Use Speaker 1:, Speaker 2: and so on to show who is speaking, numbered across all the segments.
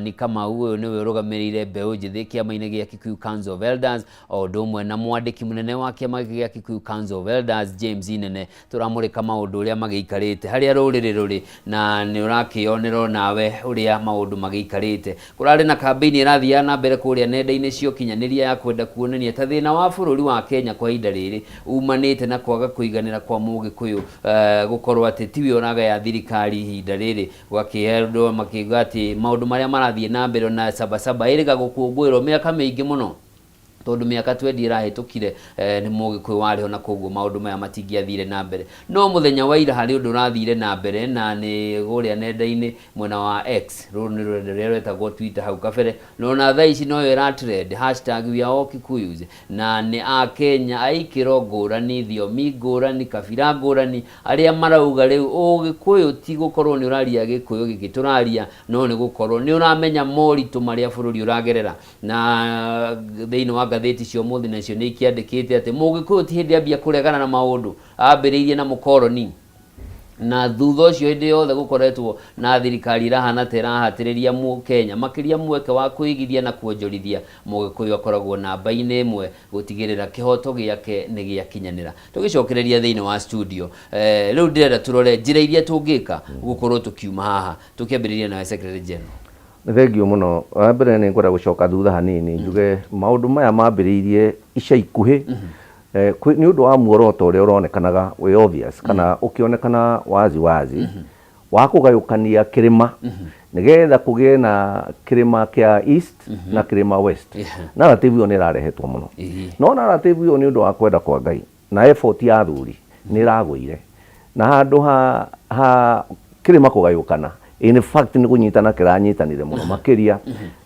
Speaker 1: Kimani Kamau, ũyũ nĩwe ũrũgamĩrĩire mbeũ njĩthĩ kĩama-inĩ gĩa Kikuyu Council of Elders, o ũndũ ũmwe na mwandĩki mũnene wa kĩama gĩkĩ gĩa Kikuyu Council of Elders James Inene. Tũramũrĩka maũndũ ũrĩa magĩikarĩte harĩa rũrĩrĩ rũrĩ, na nĩ ũrakĩonera nawe ũrĩa maũndũ magĩikarĩte. Kũrarĩ na kambĩini ĩrathiaga na mbere kũrĩa nenda-inĩ cia ũkinyanĩria ya kwenda kuonania ta thĩna wa bũrũri wa Kenya kwa ihinda rĩrĩ umanĩte na kwaga kũiganĩra kwa mũgĩkũyũ gũkorwo atĩ tiwe ũragaya thirikari ihinda rĩrĩ, gũgakĩendwo makiuga atĩ maũndũ marĩa marathiĩ na mbere ona Sabasaba ĩrĩga gũkũngũĩrwo mĩaka mĩingĩ mũno, tondũ mĩaka twendi ĩrahĩtũkire nĩ mũgĩkũyũ warĩ ho na koguo maũndũ maya matingĩathire na mbere. No mũthenya wa ira harĩ ũndũ ũrathire na mbere na nĩ kũrĩa nenda-inĩ mwena wa X, rũrũ nĩ rũrenda rũrĩa rwetagwo Twitter hau kabere, na ona thaa ici noyo ĩra trend, #WeAreAllKikuyus, na nĩ Akenya a ikĩro ngũrani, thiomi ngũrani, kabira ngũrani, arĩa marauga rĩu ũgĩkũyũ ti gũkorwo nĩ ũraria gĩkũyũ gĩkĩ tũraria, no nĩ gũkorwo nĩ ũramenya moritũ marĩa bũrũri ũragerera. Na thĩinĩ wa ngathĩti cia ũmũthĩ nacio nĩ ikĩandĩkĩte atĩ mũgĩkũyũ ti hĩndĩ ambia kũregana na maũndũ, ambĩrĩirie na mũkoroni, na thutha ũcio hĩndĩ yothe gũkoretwo na thirikari ĩrahana ta ĩrahatĩrĩria mũkenya makĩria mweke wa kwĩigithia na kuonjorithia, mũgĩkũyũ akoragwo namba-inĩ ĩmwe gũtigĩrĩra kĩhoto gĩake nĩ gĩakinyanĩra. Tũgĩcokereria thĩinĩ wa studio, rĩu ndĩrenda tũrore njĩra iria tũngĩka gũkorwo tũkiuma haha, tũkĩambĩrĩria nawe Secretary General.
Speaker 2: Nĩ thengiũ mũno. Wa mbere nĩ ngwenda gũcoka thutha hanini njuge maũndũ maya mambĩrĩirie ica ikuhĩ nĩ ũndũ wa muoroto ũrĩa ũronekanaga wĩ obvious kana ũkĩonekana wazi wazi wa kũgayũkania kĩrĩma nĩgetha kũgĩe na kĩrĩma kĩa East na kĩrĩma West. Narrative ĩyo nĩ ĩrarehetwo mũno. No narrative ĩyo nĩ ũndũ wa kwenda kwa Ngai na effort ya athuri nĩ ĩragũire na handũ ha kĩrĩma kũgayũkana, in fact nĩ kũnyitana kĩranyitanire mũno makĩria,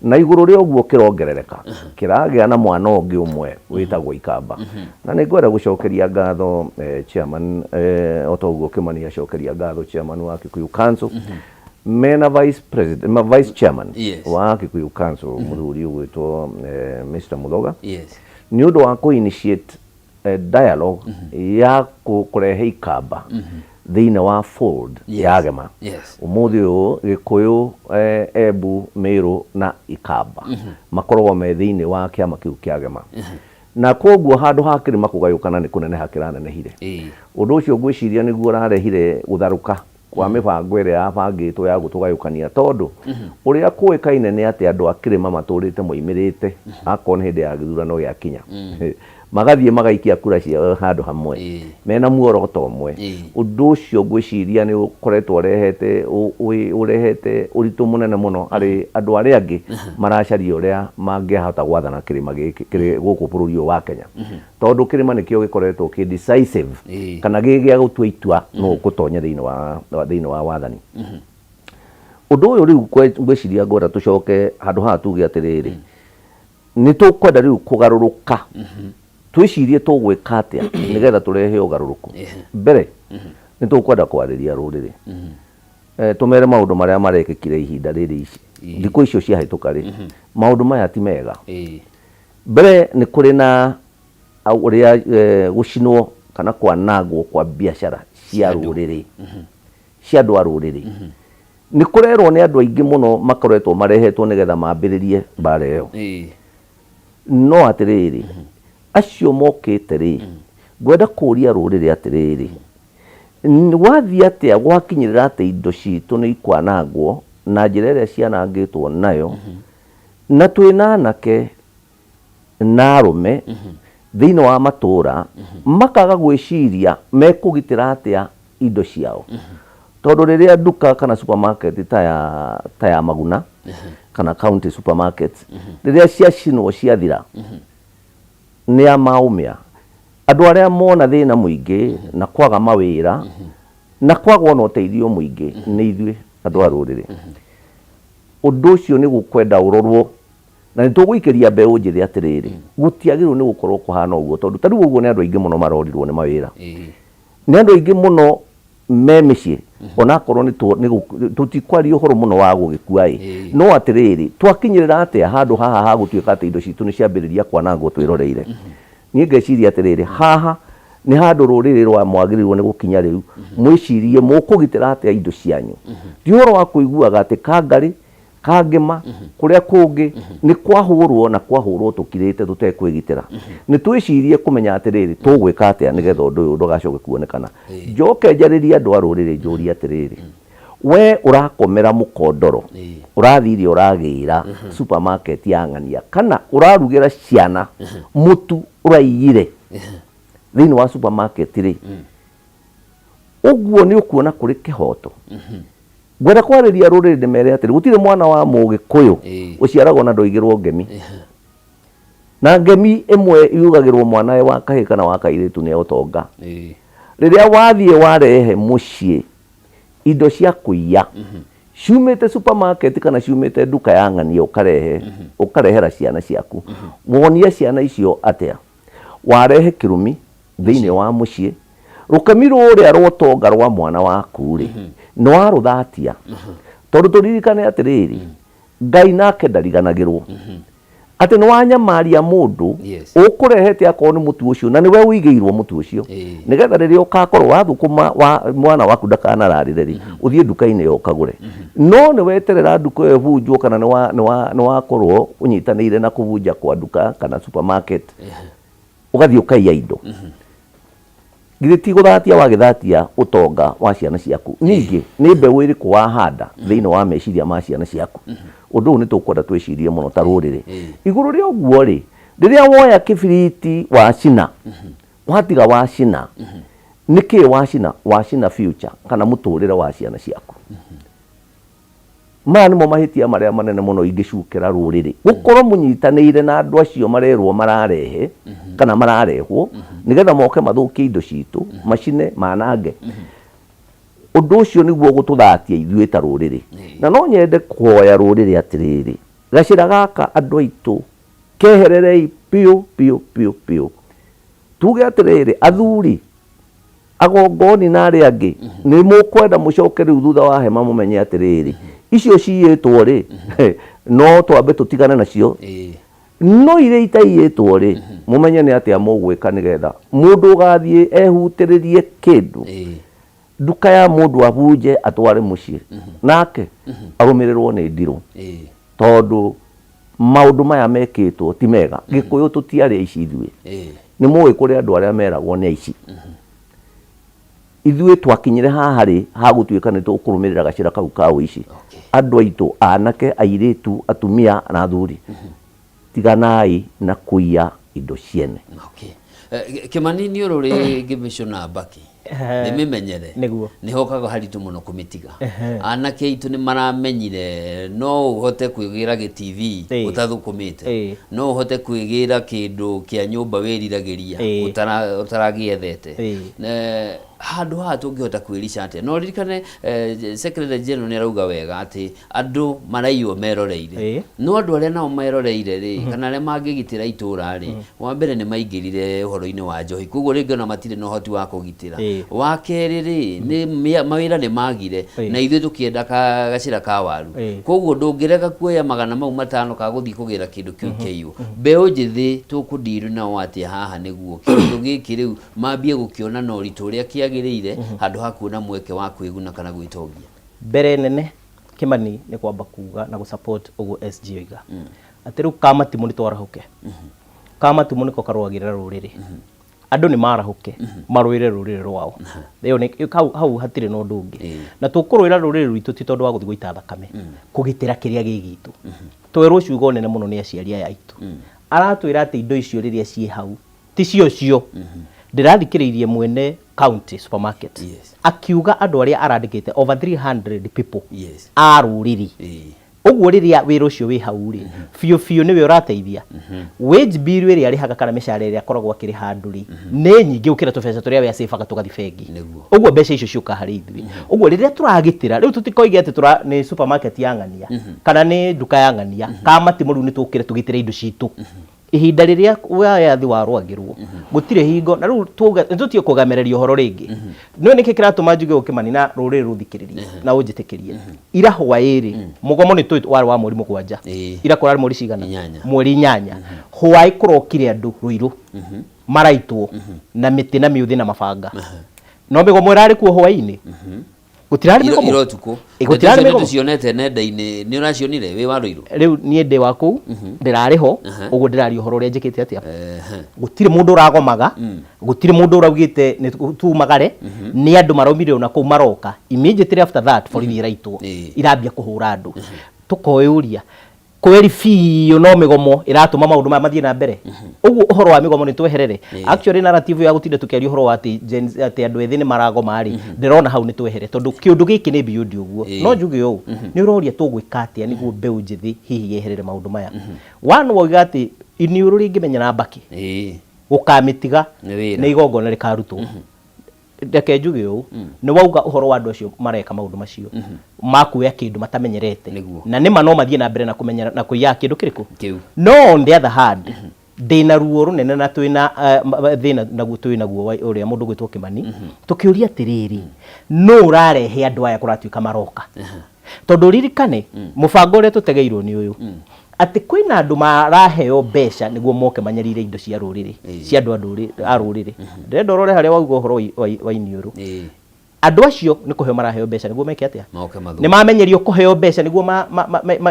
Speaker 2: na igũrũ rĩa ũguo kĩrongerereka, kĩragĩa na mwana ũngĩ ũmwe wĩtagwo Ikamba. Na nĩ ngwenda gũcokeria ngatho chairman, o ta ũguo Kĩmani acokeria ngatho chairman wa Kikuyu Council mena vice president, ma vice chairman wa Kikuyu Council, mũthuri ũgwĩtwo Mr Muthoga, nĩ ũndũ wa kũ initiate dialogue ya kũrehe Ikamba thĩinĩ wa fold ya Gema. Ũmũthĩ ũyũ Gĩkũyũ, Embu, Mĩrũ na Ikamba makoragwo me thĩinĩ wa kĩama kĩu kĩa Gema. Na koguo handũ ha kĩrĩma kũgayũkana nĩ kũneneha kĩranenehire. Ũndũ ũcio ngwĩciria nĩguo ũrarehire gũtharũka kwa mĩbango ĩrĩa yabangĩtwo ya gũtũgayũkania, tondũ ũrĩa kũĩkaine nĩ atĩ andũ a kĩrĩma matũrĩte moimĩrĩte akorwo nĩ hĩndĩ ya gĩthurano gĩakinya, magathiĩ magaikia kura ciao handũ hamwe mena muoroto ũmwe. Ũndũ ũcio ngwĩciria nĩ ũkoretwo ũrehete ũritũ mũnene mũno harĩ andũ arĩa angĩ maracaria ũrĩa mangĩhota gwathana kĩrĩma gĩkĩ kĩrĩ gũkũ bũrũri ũyũ wa Kenya, tondũ kĩrĩma nĩkĩo gĩkoretwo kĩ decisive kana gĩ gĩa gũtua itua nũ ũgũtonya thĩinĩ wa wathani. Ũndũ ũyũ rĩu ngwĩciria ngwenda tũcoke handũ haha tuge atĩrĩrĩ, nĩ tũkwenda rĩu kũgarũrũka, twĩcirie tũgwĩka atĩa nĩgetha tũrehe ũgarũrũku. Mbere nĩ tũkwenda kwarĩria rũrĩrĩ, tũmere maũndũ marĩa marekĩkire ihinda rĩrĩ, ici thikũ icio ciahĩtũka rĩ, maũndũ maya ti mega. Mbere nĩ kũrĩ na ũrĩa gũcinwo kana kwanangwo kwa biacara cia rũrĩrĩ, cia andũ a rũrĩrĩ. Nĩ kũrerwo nĩ andũ aingĩ mũno makoretwo marehetwo nĩgetha mambĩrĩrie mbara ĩyo. No atĩrĩrĩ, acio mokĩte rĩ, ngwenda kũria rũrĩrĩ atĩrĩrĩ, gwathiĩ atĩa gwakinyĩrĩra atĩ indo citũ nĩ ikwanangwo na njĩra ĩrĩa cianangĩtwo nayo, na twĩna anake na arũme thĩinĩ wa matũra makaga gwĩciria mekũgitĩra atĩa indo ciao, tondũ rĩrĩa nduka kana supermarket ta ya Maguna kana County Supermarket rĩrĩa ciacinwo ciathira, nĩ a maũmĩa andũ arĩa mona thĩna mũingĩ na kwaga mawĩra na kwaga ona ũteithio mũingĩ nĩ ithuĩ andũ a rũrĩrĩ. Ũndũ ũcio nĩ gũkwenda ũrorwo na nĩ tũgũikĩria mbeũ njĩthĩ atĩrĩrĩ, gũtiagĩrĩirwo nĩ gũkorwo kũhana ũguo, tondũ ta rĩu ũguo nĩ andũ aingĩ mũno marorirwo nĩ mawĩra, nĩ andũ aingĩ mũno me mĩciĩ, onakorwo nĩ tũtikwaria ũhoro mũno wa gũgĩkua ĩ. No atĩrĩrĩ, twakinyĩrĩra atĩa handũ haha ha gũtuĩka atĩ indo citũ nĩ ciambĩrĩria kwanangwo twĩroreire? Niĩ ngeciria atĩrĩrĩ, haha nĩ handũ rũrĩrĩ rwa mwagĩrĩirwo nĩ gũkinya rĩu mwĩcirie mũkũgitĩra atĩa indo cianyu. Ti ũhoro wa kũiguaga atĩ kangarĩ Kangema, kũrĩa kũngĩ nĩ kwahũrwo na kwahũrwo tũkirĩte tũtekwĩgitĩra. Nĩ twĩcirie kũmenya atĩrĩrĩ, tũgwĩka atĩa nĩgetha ũndũ ũyũ ndũgacoke kuonekana. Njoke njarĩrie andũ a rũrĩrĩ njũrie atĩrĩrĩ, we ũrakomera mũkondoro, ũrathiĩ iria ũragĩra supermarket ya ng'ania, kana ũrarugĩra ciana mũtu ũraiyire thĩinĩ wa supermarket rĩ, ũguo nĩ ũkuona kũrĩ kĩhoto? Ngwenda kwarĩria rũrĩrĩ ndĩmere atĩrĩ, gũtirĩ mwana wa mũgĩkũyũ ũciaragwo na ndoigĩrwo ngemi. Na ngemi ĩmwe yugagĩrwo mwana wa kahĩĩ kana wa kairĩtu nĩ ya ũtonga. Rĩrĩa wathiĩ warehe mũciĩ indo cia kũiya ciumĩte supermarket kana ciumĩte nduka ya ng'ania ũkarehe, ũkarehera ciana ciaku, wonia ciana icio atĩa? Warehe kĩrumi thĩinĩ wa mũciĩ, rũkemi rũrĩa rwa ũtonga rwa mwana waku rĩ, nĩ warũthatia. Tondũ tũririkane atĩrĩrĩ, Ngai nake ndariganagĩrwo. Atĩ nĩ wanyamaria mũndũ, ũkũrehete akorwo nĩ mũtu ũcio, na nĩwe ũigĩirwo mũtu ũcio, nĩgetha rĩrĩa ũgakorwo wathũkũma wa mwana waku ndakanararĩre rĩ, ũthiĩ nduka-inĩ ĩyo ũkagũre. No nĩ weterera nduka ĩyo ĩbunjwo kana nĩ wakorwo ũnyitanĩire na kũbunja kwa nduka kana supermarket, ũgathiĩ ũkaiya indo. Githĩ ti gũthatia wagĩthatia ũtonga wa ciana ciaku? Ningĩ nĩ mbeũ ĩrĩkũ wahanda thĩinĩ wa meciria ma ciana ciaku? Ũndũ ũyũ nĩ tũkwenda twĩcirie mũno ta rũrĩrĩ. Igũrũ rĩa ũguo rĩ, rĩrĩa woya kĩbiriti wacina, watiga wacina, nĩkĩ wacina? Wacina future kana mũtũrĩre wa ciana ciaku. Maya nĩmo mahĩtia marĩa manene mũno ingĩcukĩra rũrĩrĩ, gũkorwo mũnyitanĩire na andũ acio marerwo mararehe kana mararehwo nĩgetha moke mathũkie indo citũ, macine, manange. Ũndũ ũcio nĩguo ũgũtũthatia ithuĩ ta rũrĩrĩ. Na no nyende kũhoya rũrĩrĩ atĩrĩrĩ, gacĩra gaka andũ aitũ kehererei biũ biũ biũ biũ. Tuge atĩrĩrĩ, athuri Agongoni na arĩa angĩ, nĩ mũkwenda mũcoke rĩu thutha wa hema mũmenye atĩrĩrĩ, icio ciyĩtwo rĩ, no twambe tũtigane nacio, no iria itaiyĩtwo rĩ, mũmenye nĩ atĩa mũgwĩka nĩgetha mũndũ ũgathiĩ ehutĩrĩrie kĩndũ, nduka ya mũndũ abunje atware mũciĩ, nake arũmĩrĩrwo nĩ ndirũ. Tondũ maũndũ maya mekĩtwo ti mega. Gĩkũyũ tũtiarĩ aici ithuĩ. Nĩ mũĩ kũrĩ andũ arĩa meragwo nĩ aici. Ithuĩ twakinyire haha rĩ ha gũtuĩka nĩ tũkũrũmĩrĩra gacĩra kau ka ũici. Andũ aitũ, anake, airĩtu, atumia na athuri, tiganai na kũiya indo ciene.
Speaker 1: Okay. Kĩmani nĩ ũrũrĩ ngĩmĩcũna mbakĩ nĩ mĩmenyere
Speaker 3: Nĩguo.
Speaker 1: nĩ hokaga haritũ mũno kũmĩtiga anake aitũ nĩ maramenyire no ũhote kwĩgĩra gĩ TV ũtathũkũmĩte no ũhote kwĩgĩra kĩndũ kĩa nyũmba wĩriragĩria ũtaragĩethete. Handũ haha tũngĩhota kwĩrica atĩa? Na ũririkane Secretary General nĩ arauga wega atĩ andũ maraiywo meroreire. No andũ arĩa nao meroreire rĩ, kana arĩa mangĩgitĩra itũra rĩ, wa mbere nĩ maingĩrire ũhoro-inĩ wa njohi, koguo rĩngĩ ona matirĩ na ũhoti wa kũgitĩra. Wa kerĩ rĩ, nĩ mawĩra nĩ magire, na ithuĩ tũkĩenda gacĩra ka waru. Koguo ndũngĩrega kuoya 500 ka gũthiĩ kũgĩra kĩndũ kĩu kĩaiywo. Mbeũ njĩthĩ tũkũ deal nao atĩa haha nĩguo kĩndũ gĩkĩ rĩu mambie gũkĩona na ũritũ ũrĩa kĩagĩrĩire handũ ha kuona mweke wa kwĩguna kana gwĩtongia?
Speaker 3: Mbere nene Kĩmani nĩ kwamba kuga na gũ support ũguo SG oiga. Atĩ rĩu kamatimũ nĩ twarahũke. Kamatimũ nĩko karũagĩrĩra rũrĩrĩ. Andũ nĩ marahũke marũĩre rũrĩrĩ rwao. Ĩyo nĩ hau hau hatirĩ na ũndũ ũngĩ. Na tũkũrũĩra rũrĩrĩ rwitũ ti tondũ wa gũthiĩ gũita thakame, kũgitĩra kĩrĩa gĩ gitũ. Twerwo ciugo nene mũno nĩ aciari aya aitũ. Aratwĩra atĩ indo icio rĩrĩa ciĩ hau ti cio cio. Ndĩrathikĩrĩirie mwene county supermarket akiuga andũ arĩa arandĩkĩte over 300 people a rũrĩrĩ. Ũguo rĩrĩa wĩra ũcio wĩ hau rĩ, biũ biũ nĩwe ũrateithia. Wage bill ĩrĩa arĩhaga kana mĩcara ĩrĩa akoragwo akĩrĩha andũ rĩ, nĩ nyingĩ gũkĩra tũbeca tũrĩa we acĩbaga tũgathiĩ bengi. Ũguo mbeca icio ciũkaga harĩ ithuĩ. Ũguo rĩrĩa tũragitĩra, rĩu tũtikoige atĩ tũra nĩ supermarket ya ng'ania kana nĩ nduka ya ng'ania, ka matimũ rĩu nĩ tũkĩre tũgitĩre indo citũ. Ihinda rĩrĩa wĩyathi warũagĩrwo gũtirĩ hingo na rĩu tuge nĩtũtige kũgamereria ũhoro rĩngĩ. Nĩũĩ nĩkĩ kĩratũma njuge ũũ Kĩmani na rũrĩrĩ rũthikĩrĩrie na ũnjĩtĩkĩrie. Ira hwaĩ-rĩ, mũgomo nĩtũĩ warĩ wa mweri mũgwanja. Ira kũrarĩ mweri cigana? Mweri inyanya. Hwaĩ kũrokire andũ Ruiru maraitwo na mĩtĩ na mĩũthĩ na mabanga. No mĩgomo ĩrarĩ kuo hwaĩ-inĩ? Gũtirarĩ mĩgomo?
Speaker 1: Ira ũtukũ.
Speaker 3: Ĩ, gũtirarĩ mĩgomo?
Speaker 1: Nĩtũcionete nenda-inĩ, nĩ ũracionire wĩ wa Rũirũ?
Speaker 3: Rĩu niĩ ndĩ wa kũu, ndĩrarĩ ho, ũguo ndĩraria ũhoro ũrĩa njĩkĩte atĩa. Gũtirĩ mũndũ ũragomaga, gũtirĩ mũndũ ũraugĩte nĩ tumagare, nĩ andũ maraumire ona kũu maroka. Immediately after that, borithi ĩraitwo, irambia kũhũra andũ. Tũkoyũria, kweri biũ no mĩgomo ĩratũma maũndũ maya mathiĩ na mbere. Ũguo ũhoro wa mĩgomo nĩ tweherere. Actually narrative ya gũtinda tũkĩaria ũhoro wa atĩ Gen Z, atĩ andũ ethĩ nĩ maragoma rĩ, ndĩrona hau nĩ twehere tondũ kĩũndũ gĩkĩ nĩ beyond ũguo. No njuge ũũ, nĩ ũroria tũgwĩka atĩa nĩguo mbeũ njĩthĩ hihi yeherere maũndũ maya. One wauga atĩ iniũrũ rĩngĩmenya na mbakĩ, gũkamĩtiga
Speaker 1: Nĩ wĩra.
Speaker 3: nĩ igongona rĩkarutwo. Reke njuge ũũ, nĩ wauga ũhoro wa andũ acio mareka maũndũ macio, makuoya kĩndũ matamenyerete. Na nĩma no mathiĩ na mbere na kũmenyera na kũiyaga kĩndũ kĩrĩkũ?
Speaker 1: Kĩu.
Speaker 3: No on the other hand, ndĩna ruo rũnene na twĩna thĩna naguo twĩ naguo wa ũrĩa mũndũ ũgwĩtwo Kĩmani, tũkĩũria atĩrĩrĩ, nũ ũrarehe andũ aya kũratuĩka maroka? Tondũ ũririkane, mũbango ũrĩa tũtegeirwo nĩ ũyũ, atĩ kwĩna andũ maraheo mbeca nĩguo moke manyarire indo cia rũrĩrĩ, cia andũ a rũrĩrĩ. Ndĩrenda ũrore harĩa wauga ũhoro wa iniũrũ. Andũ acio nĩ kũheo maraheo mbeca nĩguo meke atĩa?
Speaker 1: Moke mathũkie.
Speaker 3: Nĩ mamenyerio kũheo mbeca nĩguo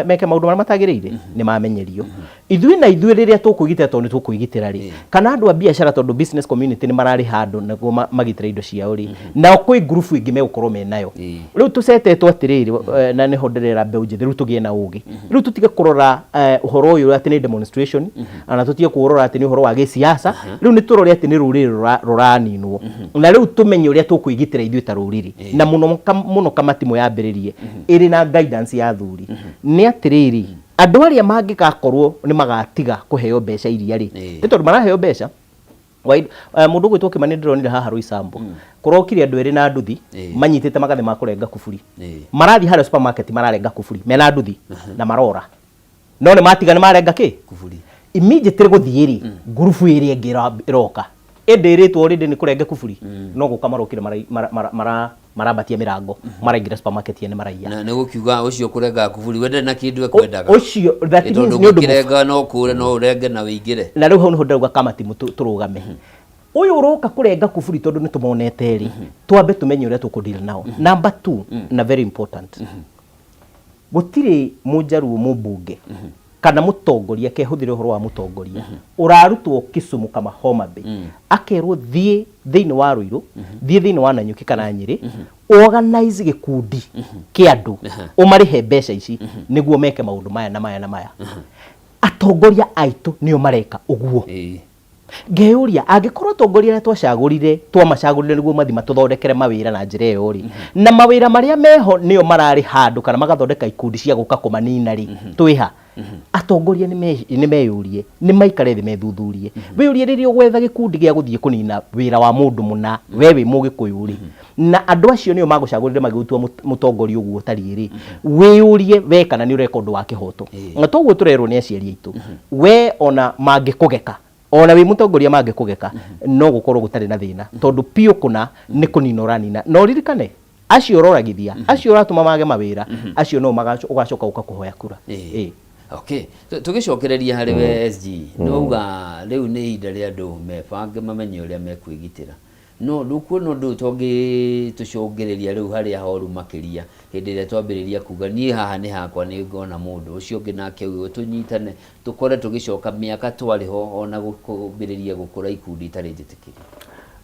Speaker 3: meke maũndũ marĩa matagĩrĩire? Nĩ mamenyerio. Ithuĩ na ithuĩ rĩrĩa tũkwĩgitĩra tondũ nĩ tũkwĩgitĩra rĩ, kana andũ a biacara tondũ business community nĩ mararĩha andũ nĩguo magitĩre indo ciao rĩ, nao kwĩ ngurubu ĩngĩ megũkorwo menayo. Rĩu tũcetetwo atĩrĩrĩ, na nĩho ndĩrera mbeũ njĩthĩ rĩu tũgĩe na ũgĩ. Rĩu tũtige kũrora ũhoro ũyũ atĩ nĩ demonstration, ona tũtige kũũrora atĩ nĩ ũhoro wa gĩsiasa, rĩu nĩ tũrore atĩ nĩ rũrĩrĩ rũraninwo. Na rĩu tũmenye ũrĩa tũkwĩgitĩra ithuĩ ta rũrĩrĩ. Na mũno mũno kamati yambĩrĩrie ĩrĩ na guidance ya athuri. Nĩ atĩrĩrĩ, andũ arĩa mangĩgakorwo nĩ magatiga kũheo mbeca iria rĩ, nĩ tondũ maraheo mbeca. Mũndũ ũgwĩtwo Kĩmani ndĩronire haha Roysambu. Kũrokire andũ erĩ na nduthi, manyitĩte magathĩ ma kũrenga kuburi. Marathiĩ harĩa supermarket mararenga kuburi, mena nduthi, na marora. No nĩ matiga nĩ marenga kĩ?
Speaker 1: Kuburi.
Speaker 3: Immediately gũthiĩ rĩ, ngurubu ĩrĩa ĩngĩ ĩroka. Ĩndĩ ĩrĩtwo already nĩ kũrenge kuburi, no gũka marokire marambatia mĩrango, maraingĩra supermarket ene maraiya.
Speaker 1: Na nĩ gũkiuga ũcio kũrengaga kuburi, we ndarĩ na kĩndũ ekwendaga.
Speaker 3: Ũcio, that
Speaker 1: Ĩ,
Speaker 3: means
Speaker 1: tondũ
Speaker 3: nĩ ũndũ
Speaker 1: ũngĩkĩrenga no kũre, no ũrenge na ũingĩre.
Speaker 3: Na rĩu hau nĩho ndĩrauga kamati tũrũgame. Ũyũ ũroka kũrenga kuburi tondũ nĩ tũmonete rĩ, twambe tũmenye ũrĩa tũkũ deal nao. Number 2, na very important. Gũtirĩ mũnjaruo mũmbunge kana mũtongoria, kehũthĩre ũhoro wa mũtongoria, ũrarutwo Kisumu kama Homa Bay, akerwo thiĩ thĩinĩ wa Ruiru, thiĩ thĩinĩ wa Nanyuki kana Nyĩrĩ, organize gĩkundi kĩa andũ, ũmarĩhe mbeca ici nĩguo meke maũndũ maya na maya na maya. Atongoria aitũ nĩo mareka ũguo. Ngeyũria, angĩkorwo atongoria arĩa twacagũrire, twamacagũrire nĩguo mathiĩ matũthondekere mawĩra na njĩra ĩyo rĩ, na mawĩra marĩa meho nĩo mararĩha andũ kana magathondeka ikundi cia gũka kũmanina rĩ, twĩ ha? Atongoria nĩ meyũrie, nĩ maikare thĩ methuthurie. Wĩyũrie rĩrĩa ũgwetha gĩkundi gĩa gũthiĩ kũnina wĩra wa mũndũ mũna, we wĩ Mũgĩkũyũ rĩ, na andũ acio nĩo magũcagũrire magĩgũtua mũtongoria ũguo ũtariĩ rĩ, wĩyũrie we kana nĩ ũreka ũndũ wa kĩhoto. Na toguo tũrerwo nĩ aciari aitũ, we ona mangĩkũgeka, ona wĩ mũtongoria mangĩkũgeka, no gũkorwo gũtarĩ na thĩna, tondũ piũ kũna nĩ kũnina ũranina. Na ũririkane, acio ũroragithia, acio ũratũma mage mawĩra, acio no ũgacoka gũka kũhoya kura.
Speaker 1: Okay. Tũgĩcokereria harĩ we SG, nĩ wauga rĩu nĩ ihinda rĩa andũ mebange mamenye ũrĩa mekwĩgitĩra. No ndũkuona ũndũ ũyũ ta ũngĩtũcũngĩrĩria rĩu harĩa horu makĩria hĩndĩ ĩrĩa twambĩrĩria kuga niĩ haha nĩ hakwa nĩ ngona mũndũ ũcio ũngĩ nake auge tũnyitane tũkore tũgĩcoka mĩaka twarĩ ho ona kwambĩrĩria gũkũra ikundi itarĩ njĩtĩkĩrie.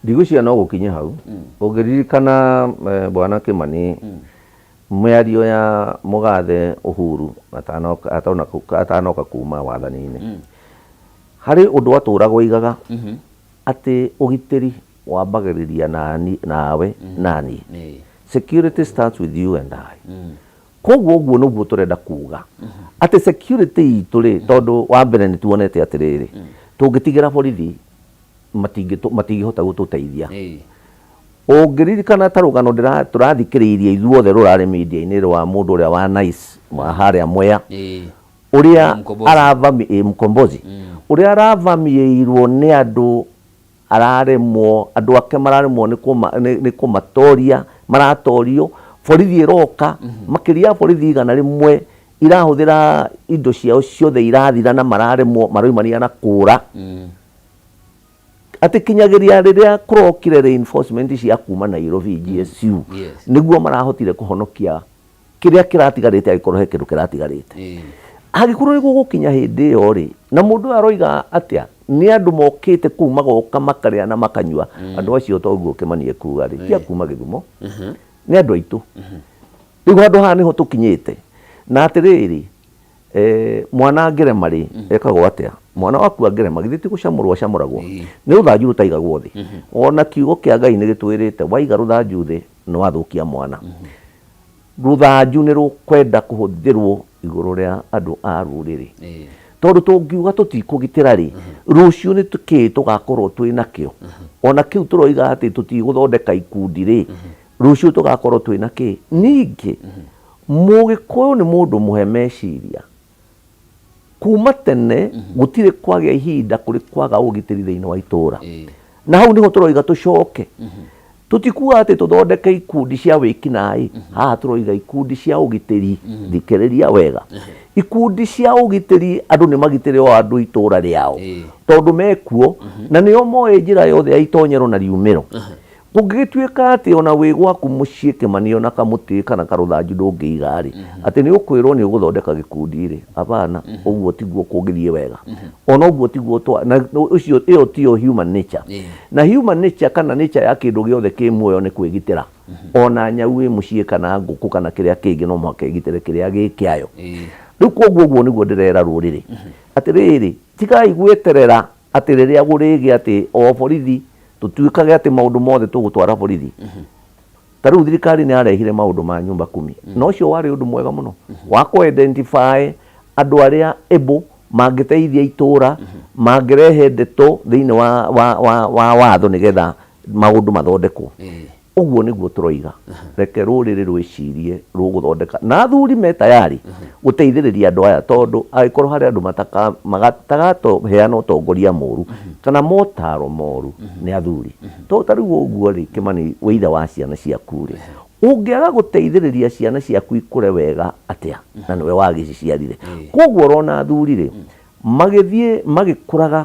Speaker 2: Ndigwĩciria no gũkinye hau. Ũngĩririkana Bwana Kĩmani, mĩario ya mũgathe Uhuru atanoka kuma wathani-inĩ, harĩ ũndũ atũraga oigaga atĩ ũgitĩri wambagĩrĩria nawe na niĩ. Security starts with you and I. Koguo ũguo nĩguo tũrenda kuga atĩ security itũ rĩ, tondũ wa mbere nĩ tuonete atĩrĩrĩ, tũngĩtigĩra borithi matingĩhota gũtũteithia. Ũngĩririkana ta rũgano tũrathikĩrĩirie ithuothe rũrarĩ media-inĩ rwa mũndũ ũrĩa wa Nice wa harĩa Mwea, ũrĩa
Speaker 1: Mkombozi.
Speaker 2: Mkombozi, ũrĩa aravamiĩirwo nĩ andũ, araremwo, andũ ake mararemwo nĩ kũmatoria, maratorio, borithi ĩroka, makĩria ya borithi 100 irahũthĩra indo ciao ciothe irathira na mararemwo, maroimania na kũra. Atĩ kinyagĩria rĩrĩa kũrokire reinforcement cia kuma Nairobi GSU, nĩguo marahotire kũhonokia kĩrĩa kĩratigarĩte, angĩkorwo he kĩndũ kĩratigarĩte. Angĩkorwo nĩ gũgũkinya hĩndĩ ĩyo rĩ, na mũndũ ũyũ aroiga atĩa, nĩ andũ mokĩte kũu magoka makarĩa na makanyua. Andũ acio toguo Kĩmani ekuga rĩ, ti a kuma Gĩthumo, nĩ andũ aitũ. Rĩu handũ haha nĩho tũkinyĩte. Na atĩrĩrĩ, mwana angĩrema rĩ, ekagwo atĩa? Mwana waku angĩrema, githĩ ti gũcamũrwo acamũragwo? Nĩ rũthanju rũtaigagwo thĩ. Ona kiugo kĩa Ngai nĩ gĩtwĩrĩte waiga rũthanju thĩ nĩ wathũkia mwana. Rũthanju nĩ rũkwenda kũhũthĩrwo igũrũ rĩa andũ a rũrĩrĩ. Tondũ tũngiuga tũtikũgitĩra rĩ, rũciũ nĩ kĩĩ tũgakorwo twĩ nakĩo? Ona kĩu tũroiga atĩ tũtigũthondeka ikundi rĩ, rũciũ tũgakorwo twĩ na kĩĩ? Ningĩ Mũgĩkũyũ nĩ mũndũ mũhe meciria. Kuma tene gũtirĩ kwagĩa ihinda kũrĩ kwaga ũgitĩri thĩinĩ wa itũra. Na hau nĩho tũroiga tũcoke. Tũtikuga atĩ tũthondeke ikundi cia wĩkinaĩ, haha tũroiga ikundi cia ũgitĩri. Thikĩrĩria wega. Ikundi cia ũgitĩri, andũ nĩ magitĩre o andũ itũra rĩao, tondũ mekuo na nĩo moĩ njĩra yothe ya itonyero na riumĩro. Kũngĩgĩtuĩka atĩ o na wĩ gwaku mũciĩ Kĩmani o na kamũtĩ kana karũthanju ndũngĩiga-rĩ, atĩ nĩ ũkwĩrwo nĩ ũgũthondeka gĩkundi-rĩ, hapana, ũguo tiguo kũngĩthiĩ wega. O na ũguo tiguo twa, na ũcio ĩyo tiyo human nature. Na human nature kana nature ya kĩndũ gĩothe kĩ muoyo nĩ kwĩgitĩra. O na nyau ĩ mũciĩ kana ngũkũ kana kĩrĩa kĩngĩ no mũhaka ĩgitĩre kĩrĩa gĩ kĩayo. Rĩu kwoguo ũguo nĩguo ndĩrera rũrĩrĩ. Atĩrĩrĩ, tigai gweterera atĩ rĩrĩa gũrĩgĩa atĩ o borithi tũtuĩkage atĩ maũndũ mothe tũgũtwara borithi. Ta rĩu thirikari nĩ yarehire maũndũ ma nyumba kumi, na ũcio warĩ ũndũ mwega mũno wa kũ identify andũ arĩa able mangĩteithia itũra, mangĩrehe ndeto thĩinĩ wa, wa, wa, wa watho nĩgetha maũndũ mathondekwo. Ũguo nĩguo tũroiga, reke rũrĩrĩ rwĩcirie rũgũthondeka, na athuri me tayari gũteithĩrĩria andũ aya, tondũ angĩkorwo harĩ andũ matagaheana ũtongoria mũru kana motaro moru nĩ athuri. Tondũ ta rĩu ũguo rĩ, Kĩmani, wĩ ithe wa ciana ciaku rĩ, ũngĩaga gũteithĩrĩria ciana ciaku ikũre wega atĩa na nĩwe wagĩciciarire? Koguo ũrona athuri rĩ, magĩthiĩ magĩkũraga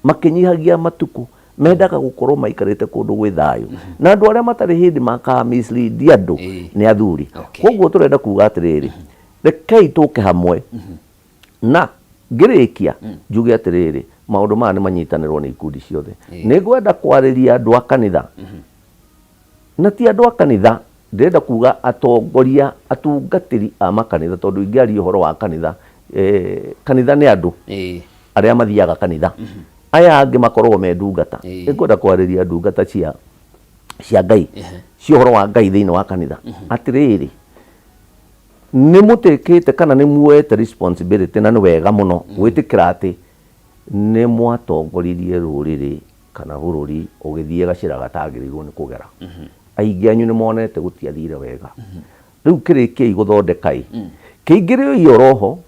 Speaker 2: makĩnyihagia matukũ, mendaga gũkorwo maikarĩte kũndũ gwĩ thayũ, na andũ arĩa matarĩ hĩndĩ maka mislead andũ nĩ athuri. Koguo tũrenda kuga atĩrĩrĩ, rekei tũke hamwe, na ngĩrĩkia njuge atĩrĩrĩ, maũndũ maya nĩ manyitanĩrwo nĩ ikundi ciothe. Nĩ ngwenda kwarĩria andũ a kanitha, na ti andũ a kanitha, ndĩrenda kuga atongoria, atungatĩri a makanitha, tondũ ingĩaria ũhoro wa kanitha, kanitha nĩ andũ arĩa mathiaga kanitha, aya angĩ makoragwo me ndungata. Nĩngwenda kwarĩria ndungata cia cia Ngai, cia ũhoro wa Ngai thĩinĩ wa kanitha, atĩrĩrĩ, nĩ mũtĩkĩte kana nĩ muoete responsibility, na nĩ wega mũno gwĩtĩkĩra atĩ nĩ mwatongoririe rũrĩrĩ kana bũrũri ũgĩthiĩ gacĩra gatagĩrĩirwo nĩ kũgera. Aingĩ anyu nĩ monete gũtiathire wega. Rĩu kĩrĩkiei gũthondeka ĩ, kĩingĩrĩoi oroho,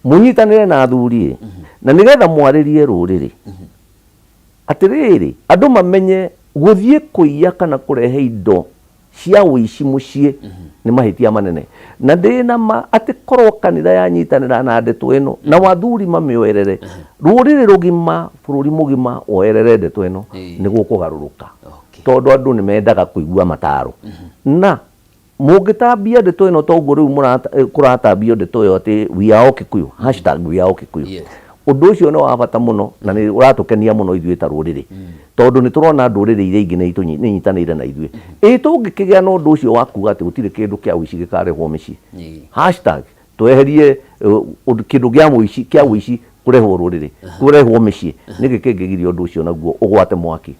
Speaker 2: mũnyitanĩre na athuri ĩ, na nĩgetha mwarĩrie rũrĩrĩ. Atĩrĩrĩ, andũ mamenye gũthiĩ kũiya kana kũrehe indo cia ũici mũciĩ nĩ mahĩtia manene. Na ndĩ na ma atĩ korwo kanitha yanyitanĩra na ndeto ĩno na athuri mamĩoerere, rũrĩrĩ rũgima, bũrũri mũgima woerere ndeto ĩno, nĩ gũkũgarũrũka. Tondũ andũ nĩ mendaga kũigua mataro. Na mũngĩtambia ndeto ĩno ta ũguo rĩu kũratambio ndeto ĩyo atĩ we are all Kikuyu, hashtag we are all Kikuyu. Ũndũ ũcio nĩ wa bata mũno na nĩ ũratũkenia mũno ithuĩ ta rũrĩrĩ, tondũ nĩ tũrona ndũrĩrĩ iria ingĩ nĩ inyitanĩire na ithuĩ. Ĩ tũngĩkĩgĩa na ũndũ ũcio wa kuga atĩ gũtirĩ kĩndũ kĩa ũici gĩkarehwo mĩciĩ, hashtag tweherie kĩndũ kĩa ũici, kĩa ũici kũrehwo rũrĩrĩ, kũrehwo mĩciĩ, nĩkĩ kĩngĩgiria ũndũ ũcio naguo ũgwate mwaki?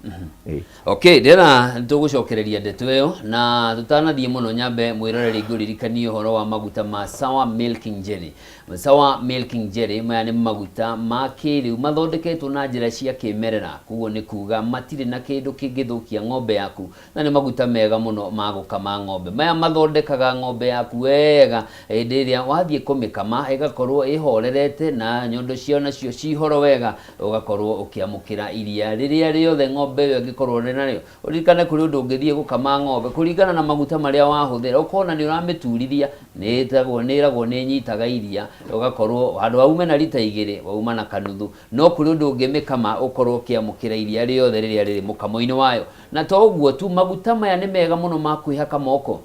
Speaker 1: Okay, ndĩrona tũgũcokereria ndeto ĩyo, na tũtanathiĩ mũno nyambe mwĩroreri ngũririkanie ũhoro wa maguta ma Sawa Milking Jelly. Sawa Milking Jelly, maya nĩ maguta ma kĩrĩu mathondeketwo na njĩra cia kĩmerera, koguo nĩ kuga matirĩ na kĩndũ kĩngĩthũkia ng'ombe yaku, na nĩ maguta mega mũno ma gũkama ng'ombe. Maya mathondekaga ng'ombe yaku wega hĩndĩ ĩrĩa wathiĩ kũmĩkama ĩgakorwo ĩhorerete na nyondo ciayo nacio cihoro wega, ũgakorwo ũkĩamũkĩra iria rĩrĩa rĩothe ng'ombe ĩyo ĩngĩkorwo ĩrĩ narĩo. Ũririkane kũrĩ ũndũ ũngĩthiĩ gũkama ng'ombe kũringana na maguta marĩa wahũthĩra, ũkona nĩ ũramĩturithia. Nĩ ĩtagwo, nĩ ĩragwo nĩ ĩnyitaga iria, ũgakorwo handũ ha ume na rita igĩrĩ, wauma na kanuthu. No kũrĩ ũndũ ũngĩmĩkama ũkorwo ũkĩamũkĩra iria rĩothe rĩrĩa rĩrĩ mũkamo-inĩ wayo. Na to ũguo tu, maguta maya nĩ mega mũno ma kwĩhaka moko.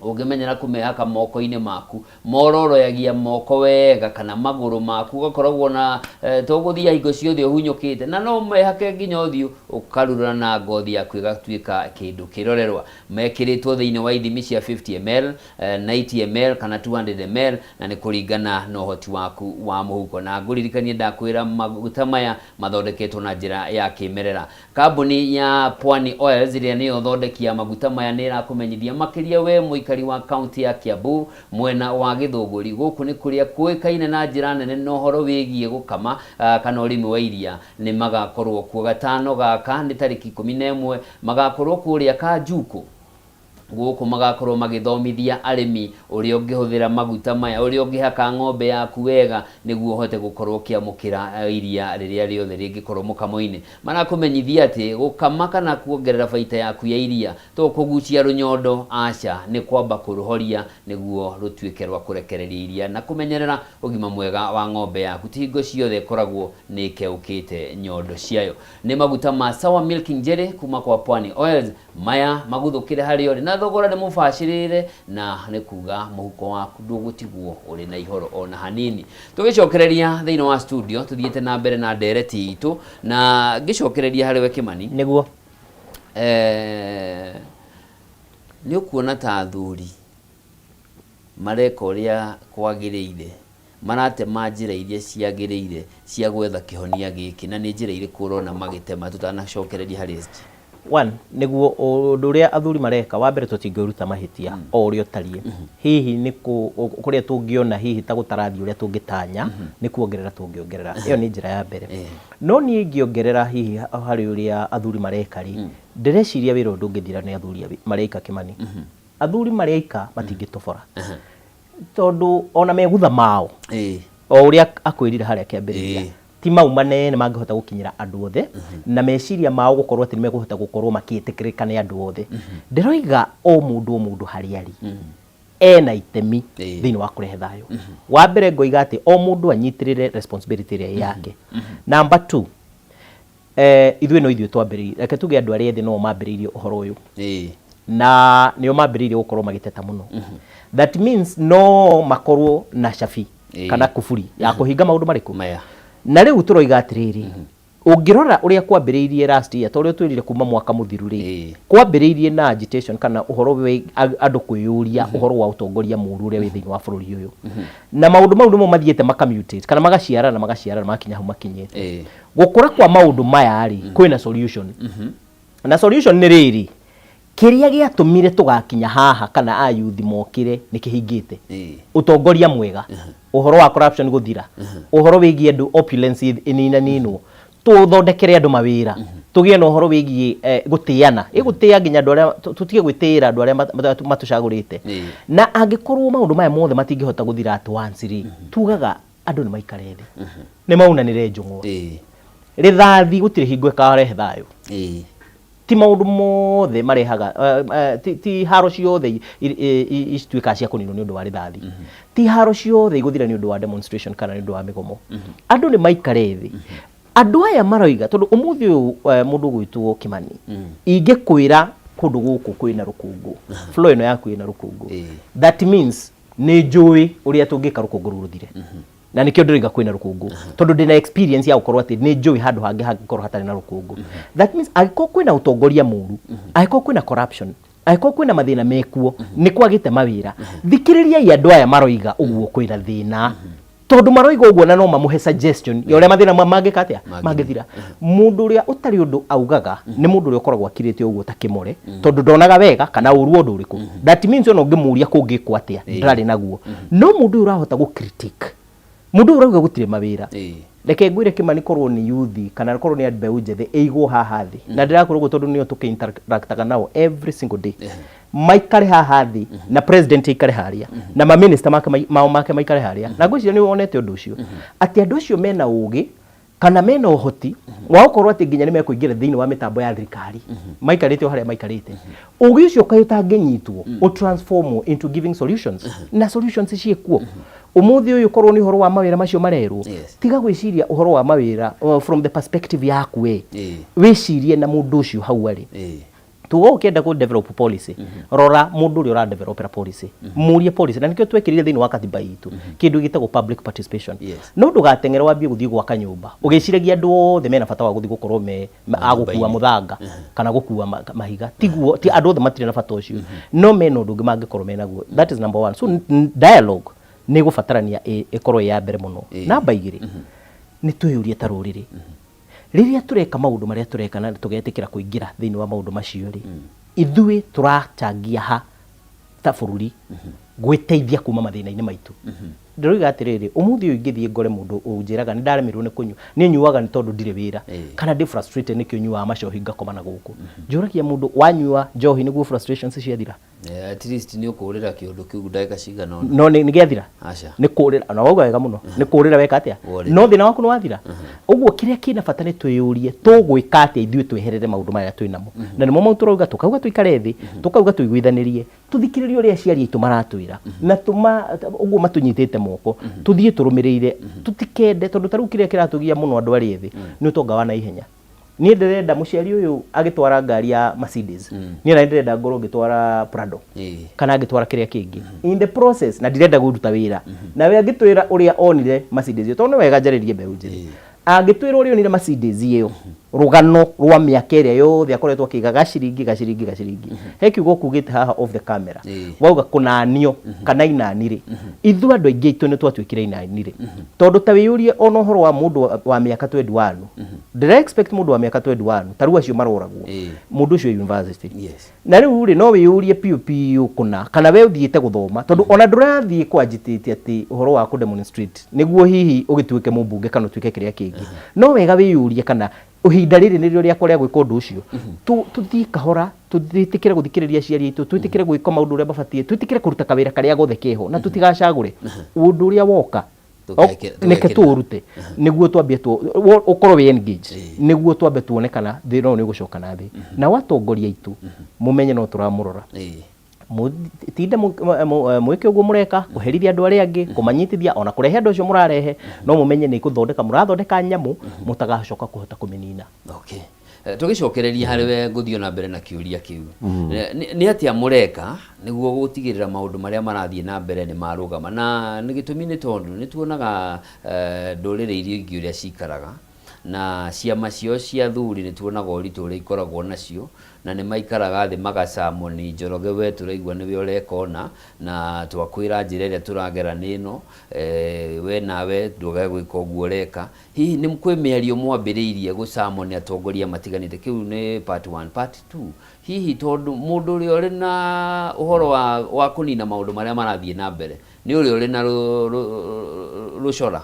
Speaker 1: Ũngĩmenyera kũmehaka moko-inĩ maku, mororoyagia moko wega kana magũrũ maku, ũgakoragwo na to gũthiaga hingo ciothe ũhunyũkĩte, na no ũmehake nginya ũthiũ, ũkarura na ngothi yaku ĩgatuĩka kĩndũ kĩrorerwa. Mekĩrĩtwo thĩinĩ wa ithimi cia 50 ml, 90 ml kana 200 ml, na nĩ kũringana na ũhoti waku wa mũhuko. Na ngũririkanie ndakwĩra maguta maya mathondeketwo na njĩra ya kĩmerera. Kambuni ya Pwani Oils ĩrĩa nĩyo thondeki ya maguta maya nĩ ĩrakũmenyithia makĩria we mũikari wa kaunti ya Kiambu mwena wa Gĩthũngũri. Gũkũ nĩ kũrĩa kũĩkaine na njĩra nene na ũhoro wĩgiĩ gũkama kana ũrĩmi wa iria. Nĩ magakorwo kuo gatano gaka nĩ tarĩki 11 magakorwo kũrĩa Kanjukũ. Gũkũ magakorwo magĩthomithia arĩmi ũrĩa ũngĩhũthĩra maguta maya, ũrĩa ũngĩhaka ng'ombe yaku wega nĩguo ũhote gũkorwo ũkĩamũkĩra iria rĩrĩa rĩothe rĩngĩkorwo mũkamo-inĩ. Marakũmenyithia atĩ gũkama kana kuongerera baita yaku ya iria to kũgucia rũnyondo, aca, nĩ kwamba kũrũhoria nĩguo rũtuĩke rwa kũrekereria iria na kũmenyerera ũgima mwega wa ng'ombe yaku. Ti hingo ciothe ĩkoragwo nĩ ĩkeũkĩte nyondo ciayo. Nĩ maguta ma Sawa Milking Jelly kuma kwa Pwani Oils. Maya maguthũkĩre harĩa ũrĩ na thogora nĩ mũbacĩrĩre, na nĩ kuga mũhuko waku ndũgũtigwo ũrĩ na ihoro ona hanini. Tũgĩcokereria thĩinĩ wa studio tũthiĩte na mbere na ndereti itũ, na ngĩcokereria harĩ we Kĩmani.
Speaker 3: Nĩguo.
Speaker 1: Nĩ ũkuona ta athuri mareka ũrĩa kwagĩrĩire? Maratema njĩra iria ciagĩrĩire cia gwetha kĩhonia gĩkĩ, na nĩ njĩra irĩkũ ũrona magĩtema tũtanacokereria harĩ SG?
Speaker 3: One, nĩguo ũndũ ũrĩa athuri mareka, wa mbere tũtingĩũruta mahĩtia o ũrĩa ũtariĩ. Hihi nĩ kũrĩa tũngĩona hihi ta gũtarathiĩ ũrĩa tũngĩtanya, nĩ kuongerera tũngĩongerera. Ĩyo nĩ njĩra ya mbere. No niĩ ingĩongerera hihi harĩ ũrĩa athuri mareka rĩ, ndĩreciria wĩra ũyũ ndũngĩthira nĩ athuri marĩ aika Kĩmani. Athuri marĩ aika matingĩtobora. Tondũ ona megutha mao, o ũrĩa akwĩrire harĩa kĩambĩrĩria, ti mau manene mangĩhota gũkinyĩra andũ othe, na meciria mao gũkorwo atĩ nĩ mekũhota gũkorwo makĩĩtĩkĩrĩka nĩ andũ othe. Ndĩroiga o mũndũ o mũndũ harĩa arĩ, ena itemi thĩinĩ wa kũrehe thayũ. Wa mbere ngoiga atĩ o mũndũ anyitĩrĩre responsibility ĩrĩa ĩ yake. Number two, ithuĩ no ithuĩ twambĩrĩirie, reke tuge andũ arĩa ethĩ no o mambĩrĩirie ũhoro ũyũ. Na nĩo mambĩrĩirie gũkorwo magĩteta mũno. That means no makorwo na cabi kana kuburi ya kũhinga maũndũ marĩkũ?
Speaker 1: Maya.
Speaker 3: Na rĩu tũroiga atĩrĩrĩ, ũngĩrora ũrĩa kwambĩrĩirie last year, ta ũrĩa ũtwĩrire kuma mwaka mũthiru rĩ, kwambĩrĩirie na agitation kana ũhoro wĩ andũ kwĩyũria ũhoro wa ũtongoria mũru ũrĩa wĩ thĩinĩ wa bũrũri ũyũ. Na maũndũ mau nĩmo mathiĩte maka mutate kana magaciarana magaciarana magakinya hau makinyĩte. Gũkũra kwa maũndũ maya rĩ, kwĩna solution. Na solution nĩ rĩrĩ, kĩrĩa gĩatũmire tũgakinya haha kana ayuthi mokĩre nĩ kĩhingĩte. Ũtongoria mwega, ũhoro wa corruption gũthira, ũhoro wĩgiĩ andũ opulence ĩninaninwo, tũthondekere andũ mawĩra, tũgĩe na ũhoro wĩgiĩ gũtĩana, ĩ gũtĩa nginya andũ arĩa, tũtige gwĩtĩĩra andũ arĩa matũcagũrĩte. Na angĩkorwo maũndũ maya mothe matingĩhota gũthira at once rĩ, tugaga andũ nĩ maikare thĩ, nĩ maunanĩre njũng'wa. Rithathi gũtirĩ hingo ĩkarehe thayũ. Ti maũndũ mothe marehaga, ti haro ciothe cituĩkaga cia kũninwo nĩ ũndũ wa rithathi. Ti haro ciothe igũthira nĩ ũndũ wa demonstration kana nĩ ũndũ wa mĩgomo. Andũ nĩ maikare thĩ. Andũ aya maroiga, tondũ ũmũthĩ ũyũ mũndũ ũgwĩtwo Kĩmani, ingĩkwĩra kũndũ gũkũ kwĩna rũkũngũ, floor ĩno yaku ĩna rũkũngũ, that means nĩ njũĩ ũrĩa tũngĩka rũkũngũ rũu rũthire. Na nĩkĩo ndĩroiga kwĩna rũkũngũ, tondũ ndĩna experience ya gũkorwo atĩ nĩ njũĩ handũ hangĩ hangĩkorwo hatarĩ na rũkũngũ. That means angĩkorwo kwĩna ũtongoria mũru, angĩkorwo kwĩna corruption, angĩkorwo kwĩna mathĩna mekuo, nĩ kwagĩte mawĩra, thikĩrĩriai andũ aya maroiga ũguo kwĩna thĩna. Tondũ maroiga ũguo na no mamũhe suggestion ya ũrĩa mathĩna mangĩka atĩa? Mangĩthira. Mũndũ ũrĩa ũtarĩ ũndũ augaga nĩ mũndũ ũrĩa ũkoragwo akirĩte ũguo ta kĩmore, tondũ ndonaga wega kana ũru ũndũ ũrĩkũ. That means ona ũngĩmũria kũngĩkwo atĩa, ndarĩ naguo. No mũndũ ũyũ ũrahota gũ critique, mũndũ ũyũ ũrauga gũtirĩ mawĩra, reke ngwĩre Kĩmani, korwo nĩ youth kana korwo nĩ mbeũ njĩthĩ ĩigwo haha thĩ, na ndĩrakwĩra ũguo tondũ nĩo tũkĩ interactaga nao every single day, maikare haha thĩ na president aikare harĩa na ma minister make mao make maikare harĩa, na ngwĩciria nĩ wonete ũndũ ũcio atĩ andũ acio mena ũgĩ. Kana mena ũhoti wa gũkorwo atĩ nginya nĩ mekũingĩra thĩinĩ wa mĩtambo ya thirikari maikarĩte o harĩa maikarĩte. Ũgĩ ũcio kaĩ ũtangĩnyitwo ũtransformwo into giving solutions, na solutions ciĩkuo ũmũthĩ ũyũ, korwo nĩ ũhoro wa mawĩra macio marerwo. Tiga gwĩciria ũhoro wa mawĩra from the perspective yaku we, wĩcirie na mũndũ ũcio hau arĩ. Tuga ũkĩenda kũ develop policy, rora mũndũ ũrĩa ũra developera policy, mũrie policy. Na nĩkĩo twekĩrire thĩinĩ wa katiba itũ kĩndũ gĩtagwo public participation. No ndũgateng'ere wambie gũthiĩ gwaka nyũmba ũgĩciragia andũ othe mena bata wa gũthiĩ gũkorwo me a gũkua
Speaker 1: nyũmba-inĩ.
Speaker 3: Mũthanga kana gũkua mahiga. Tiguo, ti andũ othe matirĩ na bata ũcio, no mena ũndũ ũngĩ mangĩkorwo menaguo. That is number one. So dialogue nĩ ĩgũbatarania ĩkorwo ĩ ya mbere mũno. Namba 2, nĩ twĩyũrie ta rũrĩrĩ, rĩrĩa tũreka maũndũ marĩa tũreka na tũgetĩkĩra kũingĩra thĩinĩ wa maũndũ macio rĩ, ithuĩ tũrachangia ha ta bũrũri gwĩteithia kuma mathĩna-inĩ maitũ? Ndĩroiga atĩrĩrĩ, ũmũthĩ ũyũ ingĩthiĩ ngore mũndũ ũnjĩraga nĩ ndaremirwo nĩ kũnyua, niĩ nyuaga nĩ tondũ ndirĩ wĩra, kana ndĩ frustrated nĩkĩo nyuaga macohi ngakoma na gũkũ, njũragia mũndũ wanyua njohi nĩguo frustrations ciathira?
Speaker 1: At least nĩ ũkũrĩra kĩũndũ kĩu ndagĩka cigana ũna.
Speaker 3: No nĩ gĩathira?
Speaker 1: Aca.
Speaker 3: Nĩ kũrĩra na wauga wega mũno, nĩ kũrĩra weka atĩa?
Speaker 1: Worĩra.
Speaker 3: No thĩna waku nĩ wathira? Ũguo kĩrĩa kĩna bata nĩ twĩyũrie tũgwĩka atĩa ithuĩ tweherere maũndũ maya twĩ namo, na nĩmo mau tũrauga, tũkauga tũikare thĩ, tũkauga tũiguithanĩrie, tũthikĩrĩrie ũrĩa aciari aitũ maratwĩra na tũma ũguo matũnyitĩte moko, tũthiĩ tũrũmĩrĩire, tũtikende tondũ ta rĩu kĩrĩa kĩratũgia mũno andũ arĩa ethĩ nĩ ũtonga wa naihenya. Niĩ ndĩrenda mũciari ũyũ agĩtwara ngari ya Mercedes, niĩ na ndĩrenda ngorwo ngĩtwara Prado kana ngĩtwara kĩrĩa kĩngĩ in the process, na ndirenda kũruta wĩra. Nawe angĩtwĩra ũrĩa onire Mercedes ĩyo, tondũ nĩ wega njarĩrie mbeũ njĩthĩ, angĩtwĩra ũrĩa onire Mercedes ĩyo, rũgano rwa mĩaka ĩrĩa yothe akoretwo akĩiga gaciringi gaciringi gaciringi. He kiugo ũkugĩte haha off the camera, wauga kũnanio kana inani rĩ, ithuĩ andũ aingĩ aitũ nĩ twatuĩkire inani rĩ, tondũ ta wĩyũrie ona ũhoro wa mũndũ wa mĩaka 21. Ndĩra expect mũndũ wa mĩaka 21 ta rĩu acio maroragwo, mũndũ ũcio university, na rĩu rĩ, no wĩyũrie piũ piũ kũna kana we ũthiĩte gũthoma, tondũ ona ndũrathiĩ kwanjitĩte atĩ ũhoro wa kũ demonstrate nĩguo hihi ũgĩtuĩke mũmbunge kana ũtuĩke kĩrĩa kĩngĩ. No wega wĩyũrie kana ihinda rĩrĩ nĩrĩo rĩakwa rĩa gwĩka ũndũ ũcio. Tũthiĩ kahora, twĩtĩkĩre gũthikĩrĩria aciari aitũ, twĩtĩkĩre gwĩka maũndũ ũrĩa mabatiĩ, twĩtĩkĩre kũruta kawĩra karĩa gothe keho, na tũtigacagũre ũndũ ũrĩa woka. Neke
Speaker 1: Tũgekĩra.
Speaker 3: Tũũrute nĩguo twambie ũkorwo wĩ engaged, nĩguo twambe tuone kana thĩna ũyũ nĩ ũgũcoka na thĩ. Nao atongoria aitũ mũmenye no tũramũrora. Mũtinde mwĩke ũguo mũreka kũherithia andũ arĩa angĩ, kũmanyitithia, ona kũrehe andũ acio mũrarehe, no mũmenye nĩ gũthondeka mũrathondeka nyamũ mũtagacoka kũhota kũmĩnina.
Speaker 1: Okay. Tũgĩcokereria harĩ we, ngũthiĩ na mbere na kĩũria kĩu. Nĩ atĩa mũreka nĩguo gũtigĩrĩra maũndũ marĩa marathiĩ na mbere nĩ marũgama? Na nĩ gĩtũmi nĩ tondũ nĩ tuonaga ndũrĩrĩ iria ingĩ ũrĩa cikaraga na ciama ciao cia athuri, nĩ tuonaga ũritũ ũrĩa ikoragwo nacio, na nĩ maikaraga thĩ magacamoni Njoroge, we tũraigua nĩwe ũreka ũna, na twakwĩra njĩra ĩrĩa tũragera nĩ ĩno, we nawe ndũgage gwĩka ũguo ũreka. Hihi nĩ kwĩ mĩario mwambĩrĩirie gũcamoni atongoria matiganĩte? Kĩu nĩ part one. Part two, hihi tondũ mũndũ ũrĩa ũrĩ na ũhoro wa kũnina maũndũ marĩa marathiĩ na mbere nĩ ũrĩa ũrĩ na rũcora,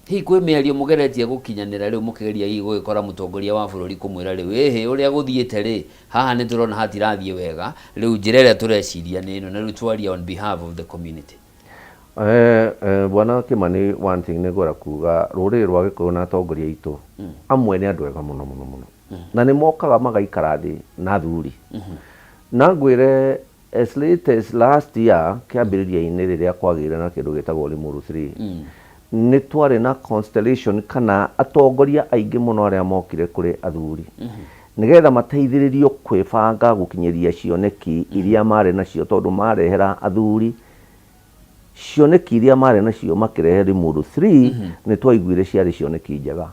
Speaker 1: hihi kwĩ mĩario mũgeretie gũkinyanĩra rĩu mũkĩgeria hihi gũgĩkora mũtongoria wa bũrũri kũmwĩra rĩu ĩhĩ ũrĩa gũthiĩte rĩ, haha nĩ tũrona hatirathiĩ wega, rĩu njĩra ĩrĩa tũreciria nĩ ĩno, na rĩu twaria on behalf of the community?
Speaker 2: Bwana Kimani, one thing nĩ ngwenda kuga, rũrĩrĩ rwa Gĩkũyũ na atongoria aitũ amwe nĩ andũ ega mũno mũno mũno, na nĩ mokaga magaikara thĩ na athuri. Na ngwĩre, as late as last year kĩambĩrĩria-inĩ, rĩrĩa kwagĩire na kĩndũ gĩtagwo Limuru 3, nĩ twarĩ na constellation kana atongoria aingĩ mũno arĩa mokire kũrĩ athuri nĩgetha mateithĩrĩrio kwĩbanga gũkinyĩria cioneki iria marĩ nacio, tondũ marehera athuri cioneki iria marĩ nacio makĩrehe Limuru 3, nĩ twaiguire ciarĩ cioneki njega,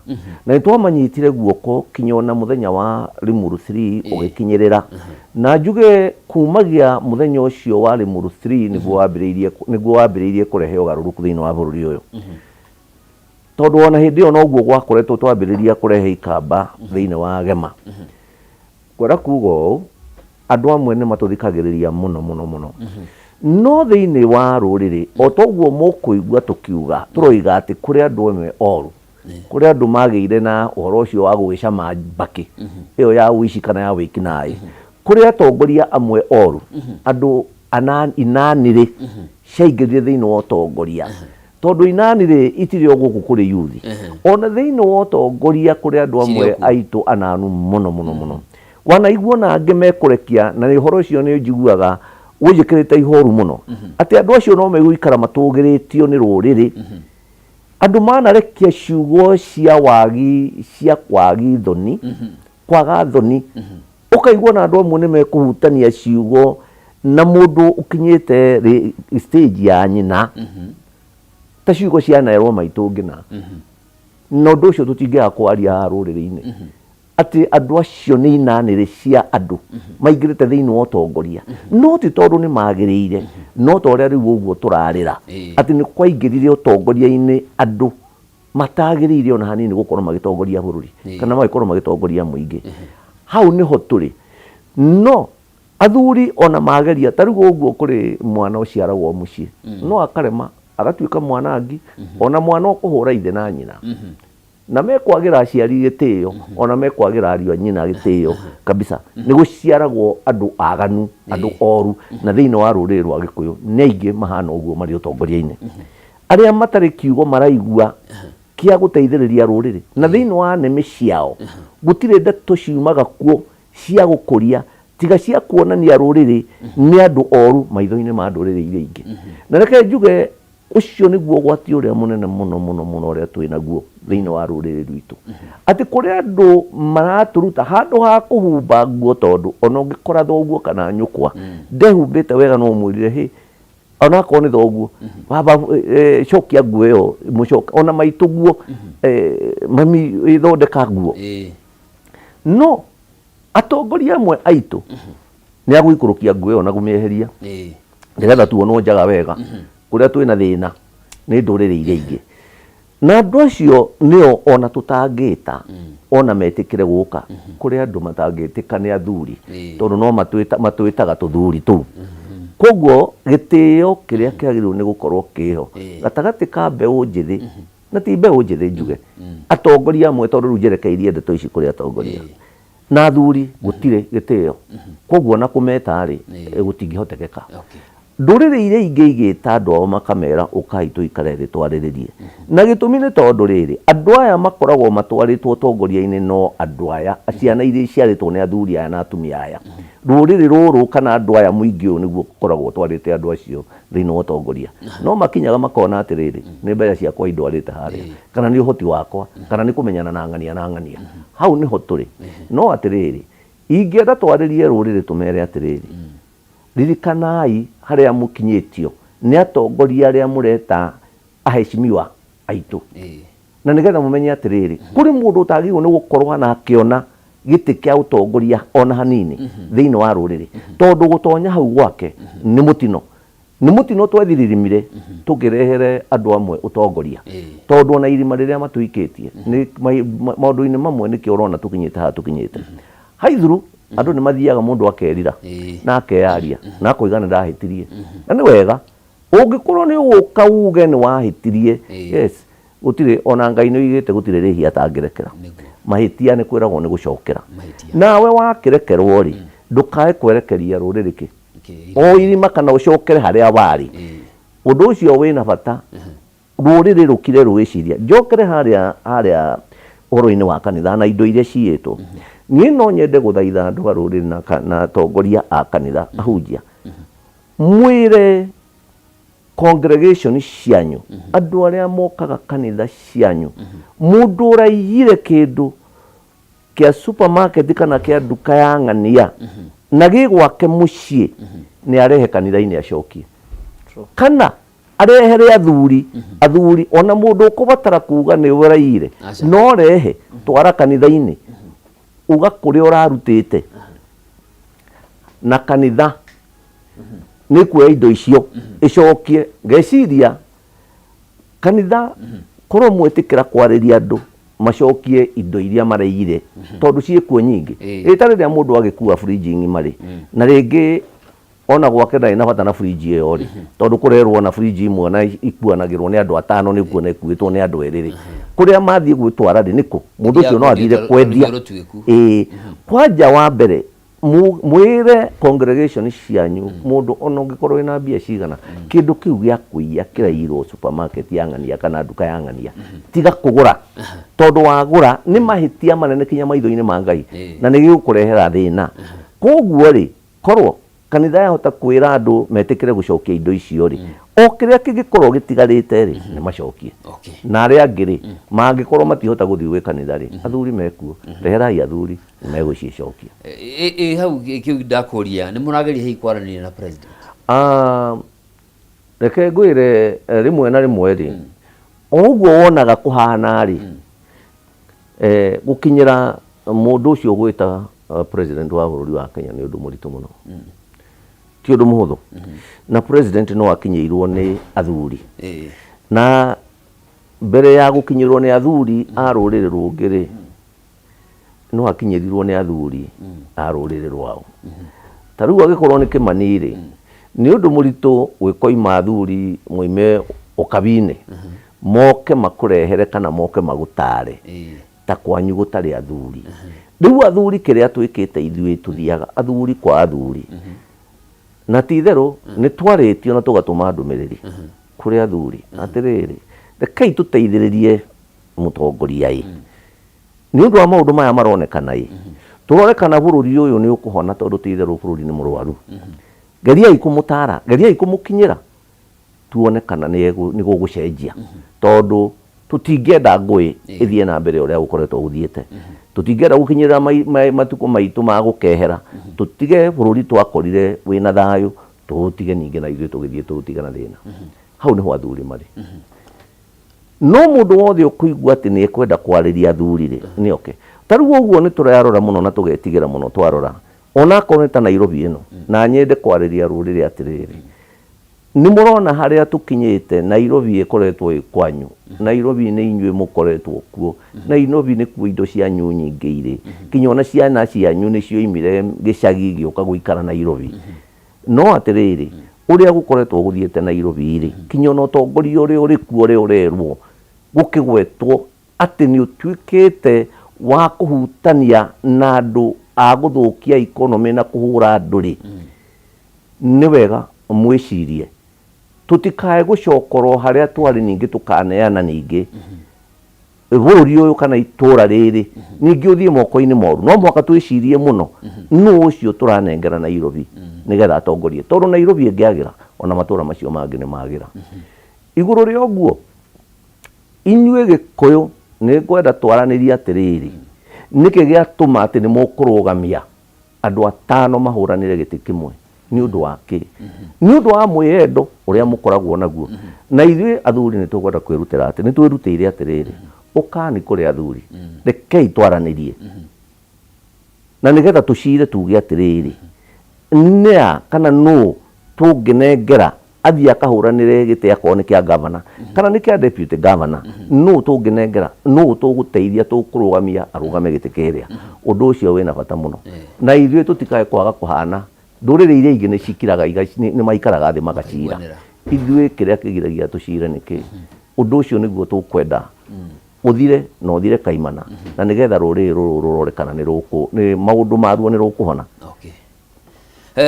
Speaker 2: na nĩ twamanyitire guoko kinya ona mũthenya wa Limuru 3 ũgĩkinyĩrĩra. Na njuge kumagia mũthenya ũcio wa Limuru 3 nĩguo wambĩrĩirie kũrehe ũgarũrũku thĩinĩ wa bũrũri ũyũ, tondũ ona hĩndĩ ĩyo noguo gwakoretwo twambĩrĩria kũrehe ikamba thĩinĩ wa gema. Kwenda kuga ũũ, andũ amwe nĩ matũthikagĩrĩria mũno mũno mũno, no thĩinĩ wa rũrĩrĩ o toguo mũkũigua tũkiuga, tũroiga atĩ kũrĩ andũ amwe oru, kũrĩ andũ magĩire na ũhoro ũcio wa gũgĩcama mbakĩ ĩyo ya ũici kana ya wĩkinaĩ. Kũrĩ atongoria amwe oru, andũ inanĩrĩ ciaingĩrire thĩinĩ wa ũtongoria. Tondũ inani rĩ itirĩ o gũkũ kũrĩ yuthi, ona thĩinĩ wa ũtongoria kũrĩ andũ
Speaker 1: Cirĩ
Speaker 2: amwe
Speaker 1: o kuo.
Speaker 2: Aitũ ananu mũno mũno mũno. Wanaigua ona angĩ mekũrekia, na nĩ ũhoro ũcio nĩ njiguaga ũnjĩkĩrĩte ihoru mũno, atĩ andũ acio no megũikara matũgĩrĩtio nĩ rũrĩrĩ. Andũ manarekia ciugo cia wagi, cia kwagi thoni, kwaga thoni. Ũkaigua ona andũ amwe nĩ mekũhutania ciugo na mũndũ ũkinyĩte stage ya nyina, ta ciugo cianerwo maitũ ngĩna. Na ũndũ ũcio tũtingĩaga kwaria haha rũrĩrĩ-inĩ, atĩ andũ acio nĩ inanĩrĩ cia andũ maingĩrĩte thĩinĩ wa ũtongoria, no ti tondũ nĩ magĩrĩire, no ta ũrĩa rĩu ũguo tũrarĩra atĩ nĩ kwaingĩrire ũtongoria-inĩ andũ matagĩrĩire ona hanini gũkorwo magĩtongoria bũrũri kana magĩkorwo magĩtongoria mũingĩ. Hau nĩho tũrĩ. No athuri ona mageria, ta rĩu ũguo kũrĩ mwana ũciaragwo mũciĩ no akarema agatuĩka mwanangi, ona mwana ũkũhũra ithe na nyina, na mekwagĩra aciari gĩtĩo, ona mekwagĩra ariũ a nyina gĩtĩo kabisa. Nĩ gũciaragwo andũ aganu, andũ oru, na thĩinĩ wa rũrĩrĩ rwa Gĩkũyũ nĩ aingĩ mahana ũguo marĩ ũtongoria-inĩ, arĩa matarĩ kiugo maraigua kĩa gũteithĩrĩria rũrĩrĩ, na thĩinĩ wa nĩmĩ ciao gũtirĩ ndeto ciumaga kuo cia gũkũria tiga cia kuonania rũrĩrĩ nĩ andũ oru maitho-inĩ ma ndũrĩrĩ iria ingĩ. Na reke njuge, ũcio nĩguo ũgwati ũrĩa mũnene mũno mũno mũno ũrĩa twĩ naguo thĩinĩ wa rũrĩrĩ rwitũ, atĩ kũrĩ andũ maratũruta handũ ha kũhumba nguo, tondũ ona ũngĩkora thoguo kana nyũkwa ndehumbĩte wega, no ũmwĩrire, "Hĩ, onakorwo nĩ thoguo, baba, cokia nguo ĩyo, mũcoke ona maitũ guo, mami, ĩthondeka nguo." No atongoria amwe aitũ nĩ agũikũrũkia nguo ĩyo na kũmĩeheria nĩgetha tuonwo njaga wega. Kũrĩa twĩna thĩna nĩ ndũrĩrĩ iria ingĩ, na andũ acio nĩo ona tũtangĩta ona metĩkĩre gũka. Kũrĩ andũ matangĩtĩka nĩ athuri, tondũ no matwĩtaga tũthuri tũu. Koguo gĩtĩo kĩrĩa kĩagĩrĩirwo nĩ gũkorwo kĩho gatagatĩ ka mbeũ njĩthĩ, na ti mbeũ njĩthĩ, njuge atongoria amwe, tondũ rĩu njerekeirie ndeto ici kũrĩ atongoria na athuri, gũtirĩ gĩtĩo. Koguo ona kũmeta rĩ, gũtingĩhotekeka. Ndũrĩrĩ iria ingĩ igĩta andũ ao makamera, "Ũkai tũikare thĩ twarĩrĩrie." Na gĩtũmi nĩ tondũ rĩrĩ, andũ aya makoragwo matwarĩtwo ũtongoria-inĩ, no andũ aya, ciana iria iciarĩtwo nĩ athuri aya na atumia aya, rũrĩrĩ rũrũ kana andũ aya, mũingĩ ũyũ nĩguo ũkoragwo ũtwarĩte andũ acio thĩinĩ wa ũtongoria. No makinyaga makona atĩrĩrĩ, nĩ mbeca ciakwa indwarĩte harĩa, kana nĩ ũhoti wakwa, kana nĩ kũmenyana na ng'ania na ng'ania. Hau nĩho tũrĩ. No atĩrĩrĩ, ingĩenda twarĩrie rũrĩrĩ, tũmere atĩrĩrĩ, ririkanai harĩa mũkinyĩtio nĩ atongoria arĩa mũreta aheshimiwa aitũ, na nĩgetha mũmenye atĩrĩrĩ, kũrĩ mũndũ ũtagĩrĩirwo nĩ gũkorwo na akĩona gĩtĩ kĩa ũtongoria ona hanini thĩinĩ wa rũrĩrĩ, tondũ gũtonya hau gwake nĩ mũtino, nĩ mũtino twethiririmire tũkĩrehere andũ amwe ũtongoria, tondũ ona irima rĩrĩa matũikĩtie nĩ maũndũ-inĩ mamwe, nĩkĩo ũrona tũkinyĩte haha tũkinyĩte. Haithuru andũ nĩ mathiaga, mũndũ akerira na akeyaria na akoiga nĩ ndahĩtirie, na nĩ wega ũngĩkorwo nĩ ũgũka uge nĩ wahĩtirie. Yes, gũtirĩ, ona Ngai nĩ oigĩte gũtirĩ rĩhia atangĩrekera. Mahĩtia nĩ kwĩragwo nĩ gũcokera.
Speaker 1: Mahĩtia.
Speaker 2: Nawe wakĩrekerwo rĩ, ndũkae kwerekeria rũrĩrĩ kĩ o irima kana ũcokere harĩa warĩ. Ũndũ ũcio wĩna bata rũrĩrĩ rũkire rũgĩciria. Njokere harĩa harĩa ũhoro-inĩ wa kanitha na indo iria ciyĩtwo. Niĩ no nyende gũthaitha andũ a rũrĩrĩ na atongoria a kanitha, ahunjia, mwĩre congregation cianyu, andũ arĩa mokaga kanitha cianyu, mũndũ ũraiyire kĩndũ kĩa supermarket kana kĩa nduka ya ng'ania na gĩ gwake mũciĩ, nĩ arehe kanitha-inĩ acokie, kana arehere athuri. Athuri, ona mũndũ ũkũbatara kuga nĩ ũraiyire,
Speaker 1: Aca.
Speaker 2: no rehe, twara kanitha-inĩ, uga kũrĩa ũrarutĩte, na kanitha nĩ kuoya indo icio ĩcokie. Ngeciria kanitha korwo mwĩtĩkĩra kwarĩria andũ macokie indo iria maraiyire, tondũ ciĩkuo nyingĩ. Ĩta rĩrĩa mũndũ agĩkua fridge ng'ima rĩ, na rĩngĩ ona gwake ndarĩ na bata na fridge ĩyo rĩ, tondũ kũrerwo ona fridge imwe na ikuanagĩrwo nĩ andũ atano, nĩ kuona ikuĩtwo nĩ andũ erĩ rĩ, kũrĩa mathiĩ gwĩtwara rĩ, nĩkũ mũndũ ũcio no athire kwendia.
Speaker 1: Rũtuĩku.
Speaker 2: Ĩĩ, kwanja wa mbere. Mwĩre congregation cianyu, mũndũ ona ũngĩkorwo wĩna mbia cigana, kĩndũ kĩu gĩa kũiya kĩraiyirwo supermarket ya ng'ania kana nduka ya ng'ania, tiga kũgũra, tondũ wagũra nĩ mahĩtia manene kinya maitho-inĩ ma Ngai na nĩ gĩgũkũrehera thĩna. Koguo rĩ, korwo kanitha yahota kwĩra andũ metĩkĩre gũcokia indo icio rĩ, o kĩrĩa kĩngĩkorwo gĩtigarĩte rĩ, nĩ macokie. Na arĩa angĩ rĩ, mangĩkorwo matihota gũthiĩ gwĩ kanitha rĩ, athuri mekuo, reherai athuri, nĩ megũcicokia.
Speaker 1: Ĩ hau kĩu ndakũria, nĩ mũrageria hihi kwaranĩria na president?
Speaker 2: Ah, reke ngwĩre, rĩmwe na rĩmwe rĩ, o ũguo wonaga kũhana rĩ, gũkinyĩra mũndũ ũcio ũgwĩta president wa bũrũri wa Kenya nĩ ũndũ mũritũ mũno, ti ũndũ mũhũthũ. Na president no akinyĩirwo nĩ athuri, na mbere ya gũkinyĩrwo nĩ athuri a rũrĩrĩ rũngĩ rĩ, no akinyĩrirwo nĩ athuri a rũrĩrĩ rwao. Ta rĩu angĩkorwo nĩ Kĩmani rĩ, nĩ ũndũ mũritũ gwĩkoima athuri moime ũkabi-inĩ moke makũrehere kana moke magũtare ta kwanyu gũtarĩ athuri. Rĩu athuri, kĩrĩa twĩkĩte ithuĩ, tũthiaga athuri kwa athuri, na ti itherũ nĩ twarĩtio na tũgatũma ndũmĩrĩri kũrĩ athuri atĩrĩrĩ, rekei tũteithĩrĩrie mũtongoria ĩ nĩ ũndũ wa maũndũ maya maronekana ĩ, tũrore kana bũrũri ũyũ nĩ ũkũhona, tondũ ti itherũ bũrũri nĩ mũrwaru. Geriai kũmũtara, geriai kũmũkinyĩra, tuone kana nĩ gũgũcenjia, tondũ tũtingĩenda ngũĩ ĩthiĩ na mbere ũrĩa gũkoretwo gũthiĩte. Tũtingĩenda gũkinyĩrĩra matukũ maitũ ma gũkehera, tũtige bũrũri twakorire wĩna thayũ, tũũtige ningĩ na ithuĩ tũgĩthiĩ tũũtige na thĩna. Hau nĩho athuri marĩ. No mũndũ wothe ũkũigua atĩ nĩ ekwenda kwarĩria athuri rĩ, nĩ oke. Ta rĩu ũguo nĩ tũrarora mũno na tũgetigĩra mũno twarora, ona akorwo nĩ ta Nairobi ĩno, na nyende kwarĩria rũrĩrĩ atĩrĩrĩ, nĩ mũrona harĩa tũkinyĩte. Nairobi ĩkoretwo ĩ kwanyu, Nairobi nĩ inyuĩ mũkoretwo kuo, Nairobi nĩkuo indo cianyu nyingĩ irĩ, kinya ona ciana cianyu nĩ cioimire gĩcagi igĩũka gũikara Nairobi. No atĩrĩrĩ, ũrĩa gũkoretwo gũthiĩte Nairobi rĩ, kinya ona ũtongoria ũrĩa ũrĩ kuo, ũrĩa ũrerwo gũkĩgwetwo atĩ nĩ ũtuĩkĩte wa kũhutania na andũ a gũthũkia economy na kũhũra andũ rĩ, nĩ wega mwĩcirie tũtikae gũcokorwo harĩa twarĩ ningĩ, tũkaneana ningĩ bũrũri ũyũ kana itũra rĩrĩ ningĩ ũthiĩ moko-inĩ moru. No mũhaka twĩcirie mũno nũ ũcio tũranengera Nairobi nĩgetha atongorie, tondũ Nairobi ĩngĩagĩra, ona matũra macio mangĩ nĩ magĩra. Igũrũ rĩa ũguo, inyuĩ Gĩkũyũ, nĩ ngwenda twaranĩrie atĩrĩrĩ, nĩkĩ gĩatũma atĩ nĩ mũkũrũgamia andũ atano mahũranĩre gĩtĩ kĩmwe? Nĩ ũndũ wa kĩ? Nĩ ũndũ wa mwĩyendo ũrĩa mũkoragwo naguo. Na ithuĩ athuri nĩ tũkwenda kwĩrutĩra atĩ nĩ twĩrutĩire atĩrĩrĩ, ũkani kũrĩ athuri, rekei twaranĩrie na nĩgetha tũcire tuge atĩrĩrĩ, nĩa kana nũ tũngĩnengera athiĩ akahũranĩre gĩtĩ, akorwo nĩ kĩa gavana kana nĩ kĩa deputy governor, nũ tũngĩnengera, nũ tũgũteithia, tũkũrũgamia arũgame gĩtĩ kĩrĩa. Ũndũ ũcio wĩna bata mũno, na ithuĩ tũtikae kwaga kũhana ndũrĩrĩ iria ingĩ nĩ cikiraga, nĩ maikaraga thĩ magacira.
Speaker 1: Makaiguanĩra.
Speaker 2: Ithuĩ kĩrĩa kĩgiragia tũcire nĩ kĩ? Ũndũ ũcio nĩguo tũkwenda ũthire na ũthire kaimana, na nĩgetha rũrĩrĩ rũrũ rũrore kana nĩ rũkũ nĩ maũndũ maruo nĩ rũkũhona.
Speaker 1: Okay.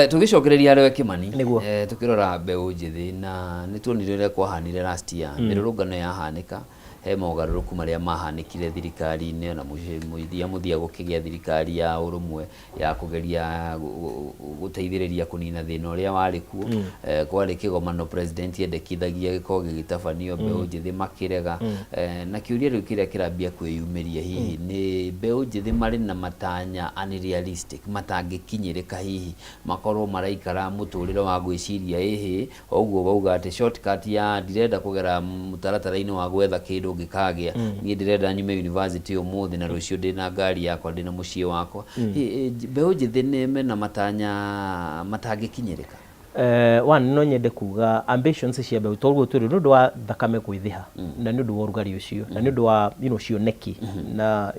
Speaker 1: Tũgĩcokereria harĩ we Kĩmani,
Speaker 3: Nĩguo.
Speaker 1: Tũkĩrora mbeũ njĩthĩ, na nĩ tuonire ũrĩa kwahanire last year, mĩrũrũngano yahanĩka, he mogarũrũku marĩa mahanĩkire thirikari-inĩ, ona mũthia mũthia gũkĩgĩa thirikari ya ũrũmwe ya kũgeria gũteithĩrĩria kũnina thĩna ũrĩa warĩ kuo. Kwarĩ kĩgomano president endekithagia gĩkorwo gĩgĩtabanio, mbeũ njĩthĩ makĩrega. Na kĩũria rĩu kĩrĩa kĩrambia kwĩyumĩria hihi nĩ mbeũ njĩthĩ marĩ na matanya unrealistic, matangĩkinyĩrĩka, hihi makorwo maraikara mũtũrĩre wa gwĩciria ĩhĩ o ũguo wauga atĩ shortcut ya ndirenda kũgera mũtaratara-inĩ wa gwetha kĩndũ ngĩkagĩa, niĩ ndĩrenda nyume university ũmũthĩ na rũciũ ndĩna ngari yakwa, ndĩna mũciĩ wakwa. Mbeũ njĩthĩ nĩ mena matanya matangĩkinyĩrĩka?
Speaker 3: One, no nyende kuga ambitions cia mbeũ toguo twĩrwo nĩ ũndũ wa thakame gwĩthĩha, na nĩ ũndũ wa ũrugarĩ ũcio, na nĩ ũndũ wa cioneki na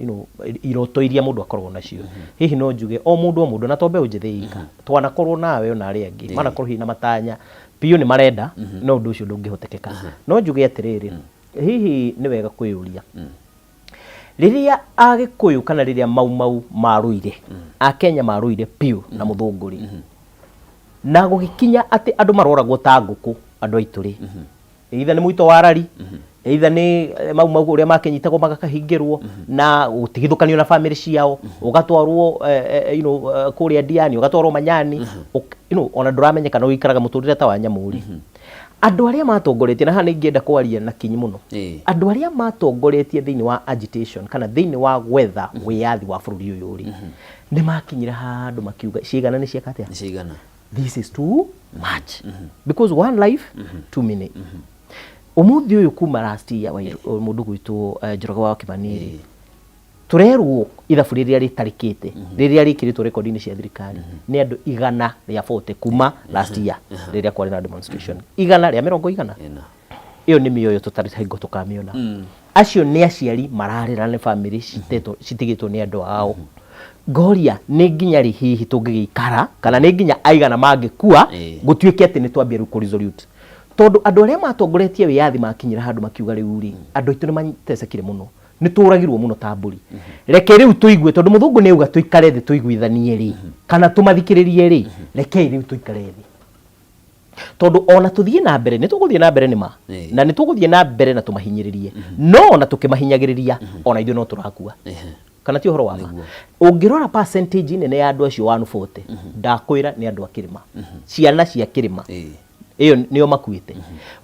Speaker 3: iroto iria mũndũ akoragwo nacio. Hihi no njuge o mũndũ o mũndũ, na to mbeũ njĩthĩ ika, twanakorwo nawe ona arĩa angĩ manakorwo hihi na matanya biũ nĩ marenda, no ũndũ ũcio ndũngĩhotekeka. No njuge atĩrĩrĩ, hihi nĩ wega kwĩyũria. Rĩrĩa Agĩkũyũ kana rĩrĩa Mau Mau marũire, Akenya marũire biũ na mũthũngũ rĩ, na gũgĩkinya atĩ andũ maroragwo ta ngũkũ andũ aitũ rĩ, either nĩ mũito wa rari, either nĩ Mau Mau ũrĩa makĩnyitagwo magakahingĩrwo na gũtigithũkanio na bamĩrĩ ciao, ũgatwarwo kũrĩa Ndiani, ũgatwarwo Manyani, ona ndũramenyeka na ũikaraga mũtũrĩre ta wa nyamũ rĩ. Andũ arĩa matongoretie, na haha nĩ ingĩenda kwaria na kinyi mũno, andũ arĩa matongoretie thĩinĩ wa agitation kana thĩinĩ wa gwetha wĩyathi wa bũrũri ũyũ rĩ, nĩ makinyire handũ makiuga ciigana nĩ cieka atĩa?
Speaker 1: Nĩ ciigana.
Speaker 3: This is too much. Because one life, too many. Ũmũthĩ ũyũ kuma last year, mũndũ gwĩtwo Njoroge wa Kĩmani rĩ, Tũrerwo ithabu rĩrĩa rĩtarĩkĩte rĩrĩa rĩkĩrĩtwo rekondi-inĩ cia thirikari nĩ andũ 140 kuma last year rĩrĩa kwarĩ na demonstration. 140.
Speaker 1: Ĩna.
Speaker 3: Ĩyo nĩ mĩoyo tũtarĩ hingo tũkamĩona. Acio nĩ aciari mararĩra nĩ bamĩrĩ citetwo citigĩtwo nĩ andũ ao. Ngoria nĩ nginya rĩ hihi tũngĩgĩikara kana nĩ nginya aigana mangĩkua gũtuĩke atĩ nĩ twambia rĩu kũ resolute. Tondũ andũ arĩa matongoretie wĩyathi makinyire handũ makiuga rĩu rĩ, andũ aitũ nĩ matecekire mũno. Nĩ tũragirwo mũno ta mbũri. Reke rĩu tũigue, tondũ mũthũngũ nĩ auga tũikare thĩ tũiguithanie rĩ, kana tũmathikĩrĩrie rĩ, rekei rĩu tũikare thĩ. Tondũ ona tũthiĩ na mbere, nĩ tũgũthiĩ na mbere nĩ ma, na nĩ tũgũthiĩ na mbere na tũmahinyĩrĩrie, no ona tũkĩmahinyagĩrĩria, ona ithuĩ no tũrakua. Kana ti ũhoro wa ma? Ũngĩrora percentage nene ya andũ acio 140, ndakwĩra nĩ andũ a kĩrĩma. Ciana cia kĩrĩma. Ĩyo nĩo makuĩte.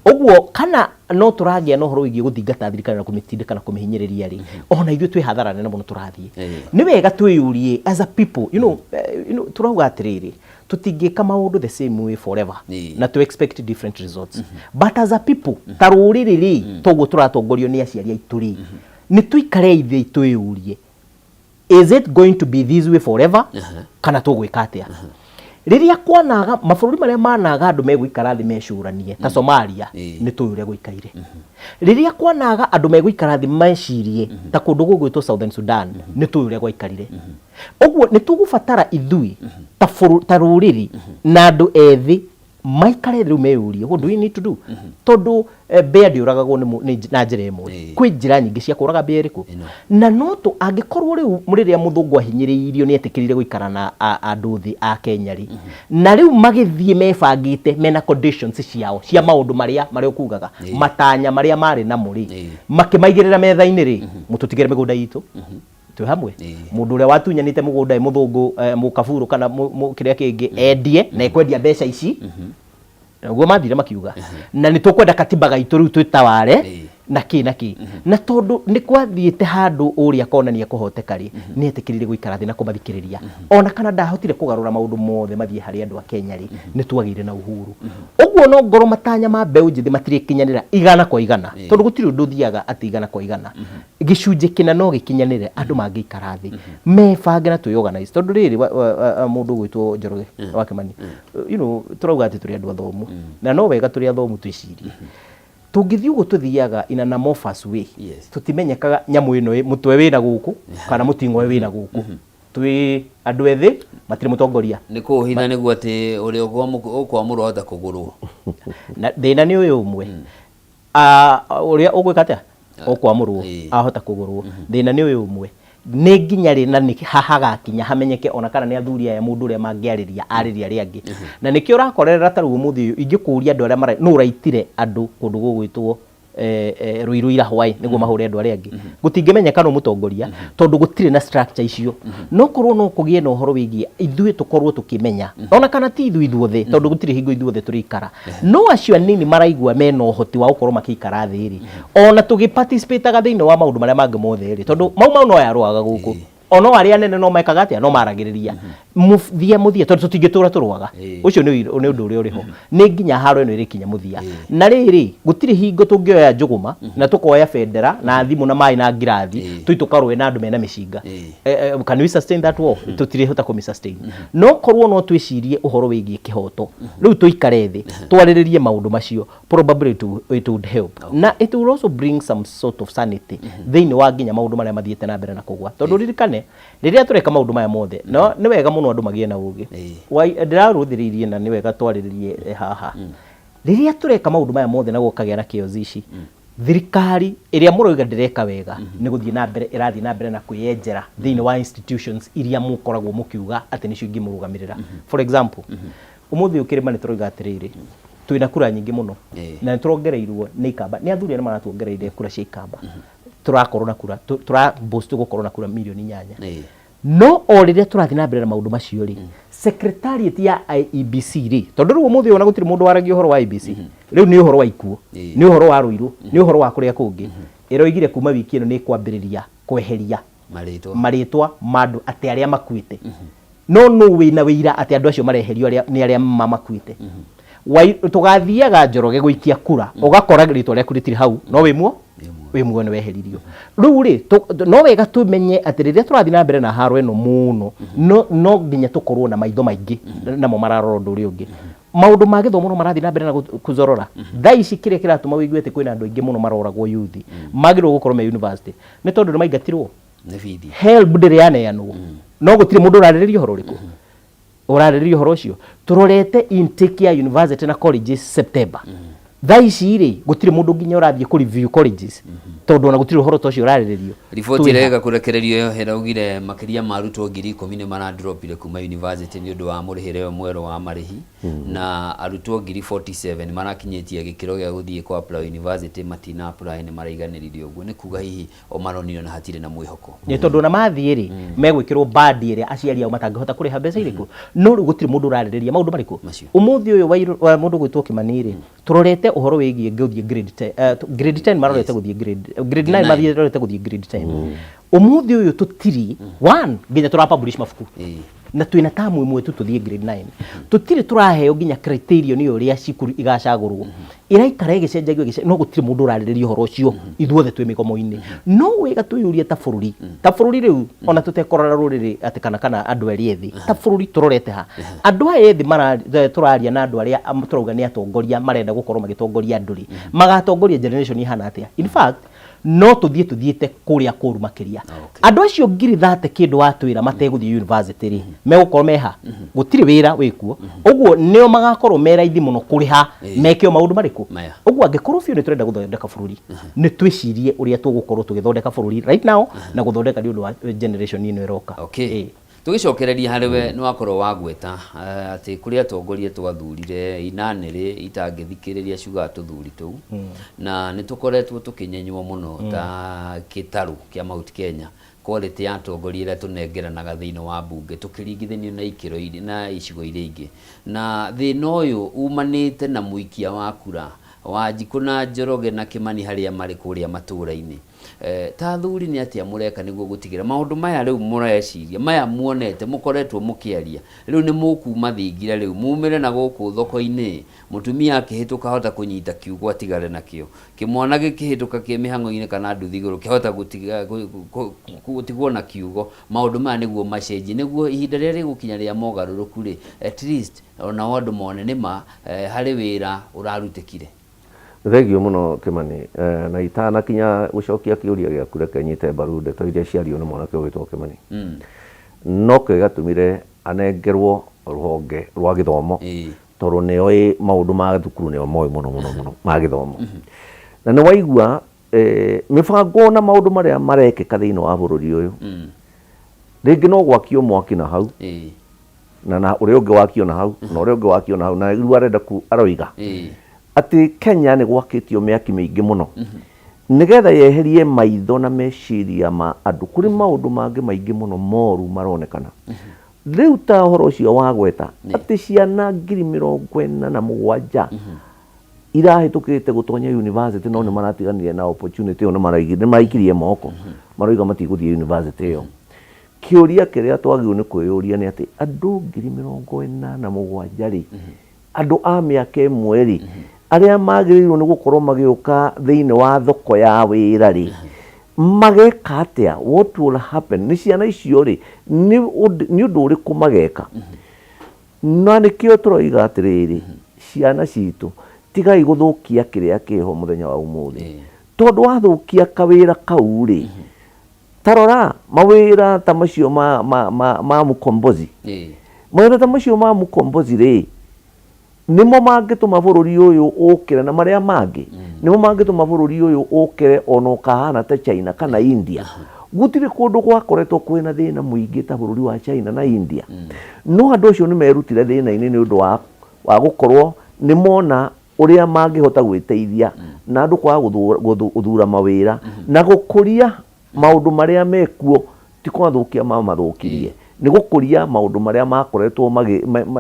Speaker 3: Ũguo kana no tũragĩa na ũhoro wĩgiĩ gũthingata thirikari na kũmĩtindĩka na kũmĩhinyĩrĩria rĩ, ona ithuĩ twĩ hathara nene mũno tũrathiĩ. Nĩ wega twĩyũrie as a people, tũrauga atĩrĩrĩ, tũtingĩka maũndũ the same way forever na to expect different results. But as a people, ta rũrĩrĩ rĩ, toguo tũratongorio nĩ aciari aitũ rĩ, nĩ tũikarei thĩ twĩyũrie, is it going to be this way forever kana tũgwĩka atĩa? Rĩrĩa kwanaga mabũrũri marĩa managa andũ megũikara thĩ mecũranie ta Somalia, nĩ tũĩ ũrĩa gũikaire. Rĩrĩa kwanaga andũ megũikara thĩ mecirie ta kũndũ gũgwĩtwo Southern Sudan, nĩ tũĩ ũrĩa gwaikarire. Ũguo nĩ tũgũbatara ithuĩ ta rũrĩrĩ na andũ ethĩ maikare thĩ rĩu meyũrie, what do we need to do? Tondũ mbĩa ndĩũragagwo na njĩra ĩmwe. Kwĩ njĩra nyingĩ cia kũraga mbĩa ĩrĩkũ.
Speaker 1: Ĩno.
Speaker 3: Na no tũ angĩkorwo rĩu rĩrĩa mũthũngũ ahinyĩrĩirio nĩ etĩkĩrire gũikara na andũ thĩ a Kenya rĩ, na rĩu magĩthiĩ mebangĩte mena conditions ciao cia maũndũ marĩa ũkugaga, matanya marĩa marĩ namo rĩ, makĩmaigĩrĩra metha-inĩ rĩ, mũtũtigĩre mĩgũnda itũ. Twĩ hamwe. Mũndũ ũrĩa watunyanĩte mũgũnda ĩ mũthũngũ, mũkaburu kana kĩrĩa kĩngĩ, endie na ekwendia mbeca ici. Ũguo mathire makiuga. Na nĩ tũkwenda katiba gaitũ rĩu twĩtaware na kĩ na kĩ. Na tondũ nĩ kwathiĩte handũ ũrĩa konania kũhoteka rĩ, nĩ etĩkĩrire gũikara thĩ na kũmathikĩrĩria. Ona kana ndahotire kũgarũra maũndũ mothe mathiĩ harĩ andũ a Kenya rĩ, nĩ twagĩire na uhuru. Ũguo no ngorwo matanya ma mbeũ njĩthĩ matirĩkinyanĩra igana kwa igana. Tondũ gũtirĩ ũndũ ũthiaga atĩ igana kwa igana. Gĩcunjĩ kĩna no gĩkinyanĩre andũ mangĩikara thĩ mebange na twĩ organize. Tondũ rĩrĩ mũndũ ũgwĩtwo Njoroge wa Kĩmani, tũrauga atĩ tũrĩ andũ athomu. Na no wega tũrĩ athomu twĩcirie. Tũngĩthiĩ ũguo tũthiaga in an amorphous way, tũtimenyekaga nyamũ ĩno mũtwe wĩna gũkũ kana mũting'oe wĩna gũkũ. Twĩ andũ ethĩ matirĩ mũtongoria.
Speaker 1: Nĩ kũũhitha nĩguo atĩ ũrĩa ũkwamũrwo ahota kũgũrwo.
Speaker 3: Na thĩna nĩ ũyũ ũmwe. Ũrĩa ũgwĩka atĩa? Ũkwamũrwo, ahota kũgũrwo. Thĩna nĩ ũyũ ũmwe. Nĩ nginya rĩ na nĩ ha hagakinya hamenyeke ona kana nĩ athuri aya mũndũ ũrĩa mangĩarĩria arĩria arĩa angĩ. Na nĩkĩo ũrakorerera ta rĩu ũmũthĩ ũyũ ingĩkũria andũ arĩa nũ ũraitire andũ kũndũ gũgwĩtwo Ruiru ira Hawaii nĩguo mahũre andũ arĩa angĩ. Gũtingĩmenyeka nũ mũtongoria tondũ gũtirĩ na structure icio. No korwo no kũgĩe na ũhoro wĩgiĩ ithuĩ tũkorwo tũkĩmenya ona kana ti ithuĩ ithuothe tondũ gũtirĩ hingo ithuothe tũrĩikara. No acio anini maraigua mena ũhoti wa gũkorwo makĩikara thĩ rĩ, ona tũgĩ-participate-aga thĩinĩ wa maũndũ marĩa mangĩ mothe rĩ, tondũ Mau Mau no yarũaga gũkũ. Ona arĩa anene no mekaga atĩa? No maragĩrĩria. Mũthia mũthia tondũ tũtingĩtũra tũrũaga. Ũcio nĩ ũndũ ũrĩa ũrĩ ho. Nĩ nginya haro ĩno ĩrĩkinya mũthia. Na rĩrĩ, gũtirĩ hingo tũngĩoya njũgũma na tũkoya bendera na thimũ na maĩ na ngirathi tũthiĩ tũkarũe na andũ mena mĩcinga. Can we sustain that war? Tũtirĩhota kũmĩ sustain. No korwo no twĩcirie ũhoro wĩgiĩ kĩhoto, rĩu tũikare thĩ twarĩrĩrie maũndũ macio, probably it would help. Na it will also bring some sort of sanity thĩinĩ wa nginya maũndũ marĩa mathiĩte na mbere na kũgwa. Tondũ ririkane, rĩrĩa tũreka maũndũ maya mothe, no nĩ wega mũno andũ magĩe na ũgĩ. Ndĩrarũthĩrĩirie na nĩ wega twarĩrĩrie haha. Rĩrĩa tũreka maũndũ maya mothe na gũkagĩa na chaos ici, Thirikari ĩrĩa mũroiga ndĩreka wega nĩ gũthiĩ na mbere ĩrathiĩ na mbere na kwĩyenjera thĩinĩ wa institutions iria mũkoragwo mũkiuga atĩ nĩcio ingĩmũrũgamĩrĩra. For example, ũmũthĩ ũyũ kĩrĩma nĩ tũroiga atĩrĩrĩ, twĩna kura nyingĩ mũno na nĩ tũrongereirwo nĩ ikamba, nĩ athuri arĩa maratuongereire kura cia ikamba, tũrakorwo na kura, tũra boast gũkorwo na kura mirioni 8. No o rĩrĩa tũrathiĩ na mbere na maũndũ macio rĩ, secretariat ya IEBC rĩ, tondũ rĩu ũmũthĩ ũyũ ona gũtirĩ mũndũ waragia ũhoro wa IEBC, rĩu nĩ ũhoro wa ikuũ, nĩ ũhoro wa Rũirũ, nĩ ũhoro wa kũrĩa kũngĩ, ĩroigire kuma wiki ĩno nĩ ĩkwambĩrĩria kweheria
Speaker 1: Marĩtwa.
Speaker 3: marĩtwa ma andũ atĩ arĩa makuĩte. No nũ wĩna wĩira atĩ andũ acio mareherio arĩa nĩ arĩa mamakuĩte? Wai, tũgathiaga Njoroge gũikia kura, ũgakora rĩtwa rĩaku rĩtirĩ hau, no wĩ muo? Wĩ muoyo nĩ weheririo. Rĩu rĩ, no wega tũmenye atĩ rĩrĩa tũrathiĩ na mbere na haro ĩno mũno, no nginya tũkorwo na maitho maingĩ namo mararora ũndũ ũrĩa ũngĩ. Maũndũ ma gĩthomo no marathiĩ na mbere na kũzorora. Thaa ici kĩrĩa kĩratũma wĩigue atĩ kwĩna andũ aingĩ mũno maroragwo youth, magĩrĩirwo gũkorwo me university, nĩ tondũ nĩ maingatirwo.
Speaker 1: Nĩ bithi.
Speaker 3: HELB ndĩrĩ yaneanwo. No gũtirĩ mũndũ ũrarĩrĩria ũhoro ũrĩkũ? Ũrarĩrĩria ũhoro ũcio. Tũrorete intake ya university na colleges September. Thaa ici rĩ, gũtirĩ mũndũ nginya ũrathiĩ kũ review colleges, tondũ ona gũtirĩ ũhoro ta ũcio ũrarĩrĩrio.
Speaker 1: Riboti ĩrĩa ĩga kũrekererio ĩraugire makĩria ma arutwo 10,000 nĩ maradropire kuma university nĩ ũndũ wa mũrĩhĩre ũyũ mwerũ wa marĩhi, na arutwo 47,000 marakinyĩtie gĩkĩro gĩa gũthiĩ kũ apply university matina apply, nĩ maraiganĩrire ũguo, nĩ kuga hihi o maronire na hatirĩ na mwĩhoko.
Speaker 3: Nĩ tondũ ona mathiĩ rĩ, megwĩkĩrwo bandi ĩrĩa aciari ao matangĩhota kũrĩha mbeca irĩkũ. No rĩu gũtirĩ mũndũ ũrarĩrĩria maũndũ marĩkũ?
Speaker 1: Macio.
Speaker 3: Ũmũthĩ ũyũ wa mũndũ gwĩtwo Kĩmani rĩ, tũrorete ũhoro wĩgiĩ gũthiĩ grade 10, grade 10 marorete gũthiĩ grade 9, marorete gũthiĩ grade 10. Ũmũthĩ ũyũ tũtirĩ one nginya tũra publish mabuku. Na twĩna tamu ĩmwe tu tũthiĩ grade 9. Tũtirĩ tũraheo nginya criterion ya ũrĩa cukuru igacagũrwo. Ĩraikara ĩgĩcenjagio ĩgĩcenjagio, no gũtirĩ mũndũ ũrarĩrĩria ũhoro ũcio. Ithuothe twĩ mĩgomo-inĩ. No wega twĩyũrie ta bũrũri, ta bũrũri rĩu ona tũtekũrora rũrĩrĩ atĩ kana andũ arĩa ethĩ, ta bũrũri tũrorete ha? Andũ aya ethĩ tũraria na andũ arĩa tũrauga nĩ atongoria marenda gũkorwo magĩtongoria andũ rĩ, magatongoria generation ĩhana atĩa? In fact, no tũthiĩ tũthiĩte kũrĩa kũru makĩria. Andũ acio 30,000 kĩndũ watwĩra mategũthiĩ university rĩ, megũkorwo meha? Gũtirĩ wĩra wĩkuo. Ũguo nĩo magakorwo me raithi mũno kũrĩha meke o maũndũ marĩkũ?
Speaker 1: Maya.
Speaker 3: Ũguo angĩkorwo biũ nĩ tũrenda gũthondeka bũrũri, nĩ twĩcirie ũrĩa tũgũkorwo tũgĩthondeka bũrũri right now na gũthondeka nĩ ũndũ wa generation ĩno ĩroka.
Speaker 1: Tũgĩcokereria harĩ we, nĩ wakorwo wagweta atĩ kũrĩ atongoria twathurire inanĩrĩ itangĩthikĩrĩria ciugaga tũthuri tũu, na nĩ tũkoretwo tũkĩnyenywo mũno ta gĩtarũ kĩa Mount Kenya, quality ya atongoria ĩrĩa tũnengeranaga thĩinĩ wa mbunge tũkĩringithanio na ikĩro na icigo iria ingĩ, na thĩna ũyũ umanĩte na mũikia wa kura Wanjikũ na Njoroge na Kĩmani harĩa marĩ kũrĩa matũra-inĩ. Ta athuri nĩ atĩa mũreka nĩguo gũtigĩrĩra maũndũ maya rĩu mũreciria, maya muonete, mũkoretwo mũkĩaria, rĩu nĩ mũkuma thingira rĩu, mumĩre na gũkũ thoko-inĩ, mũtumia akĩhĩtũka ahota kũnyita kiugo atigare nakĩo, kĩmwana gĩkĩhĩtũka kĩ mĩhang'o-inĩ kana nduthi igũrũ kĩahota gũtigwo na kiugo, maũndũ maya nĩguo macenjie, nĩguo ihinda rĩrĩa rĩgũkinya rĩa mogarũrũku rĩ, at least onao andũ mone nĩma harĩ wĩra ũrarutĩkire.
Speaker 2: Nĩ thengiũ mũno Kĩmani. Na itanakinya gũcokia kĩũria gĩaku reke nyite mbaru ndeto iria ciario nĩ mwanake ũgwĩtwo Kĩmani. Nokĩo gĩatũmire anengerwo rũhonge rwa gĩthomo tondũ nĩoĩ maũndũ ma thukuru nĩo moĩ mũno mũno mũno ma gĩthomo. Na nĩ waigua mĩbango na maũndũ marĩa marekĩka thĩinĩ wa bũrũri ũyũ, rĩngĩ no gwakio mwaki na hau, na ũrĩa ũngĩ wakio na hau, na ũrĩa ũngĩ wakio na hau, na rĩu arenda ku aroiga atĩ Kenya nĩ gwakĩtio mĩaki mĩingĩ mũno nĩgetha yeherie maitho na meciria ma andũ kũrĩ maũndũ mangĩ maingĩ mũno moru maronekana. Rĩu ta ũhoro ũcio wagweta atĩ ciana 47,000 irahĩtũkĩte gũtonya university no nĩ maratiganire na opportunity ĩyo, nĩ maraikirie moko maroiga matigũthiĩ university ĩyo. Kĩũria kĩrĩa twagĩrĩirwo nĩ kwĩyũria nĩ atĩ andũ 47,000 rĩ, andũ a mĩaka ĩmwe rĩ, arĩa magĩrĩirwo nĩ gũkorwo magĩũka thĩinĩ wa thoko ya wĩra rĩ, mageka atĩa? What will happen? Nĩ ciana icio rĩ, nĩ ũndũ ũrĩkũ mageka? Na nĩkĩo tũroiga atĩrĩrĩ, ciana citũ, tigai gũthũkia kĩrĩa kĩho mũthenya wa ũmũthĩ. Tondũ wathũkia kawĩra kau rĩ, ta rora mawĩra ta macio ma, ma, ma, ma mũkombozi. Mawĩra ta macio ma mũkombozi rĩ, Nĩmo mangĩtũma bũrũri ũyũ ũkĩre na marĩa mangĩ nĩmo mangĩtũma bũrũri ũyũ ũkĩre ona ũkahana ta China kana India. Gũtirĩ kũndũ gwakoretwo kwĩna thĩna mũingĩ ta bũrũri wa China na India. No andũ acio nĩ merutire thĩna-inĩ nĩ ũndũ wa wa gũkorwo nĩ mona ũrĩa mangĩhota gwĩteithia na andũ kwaga gũthura mawĩra na gũkũria maũndũ marĩa mekuo ti kũmathũkia mamathũkirie nĩ gũkũria maũndũ marĩa makoretwo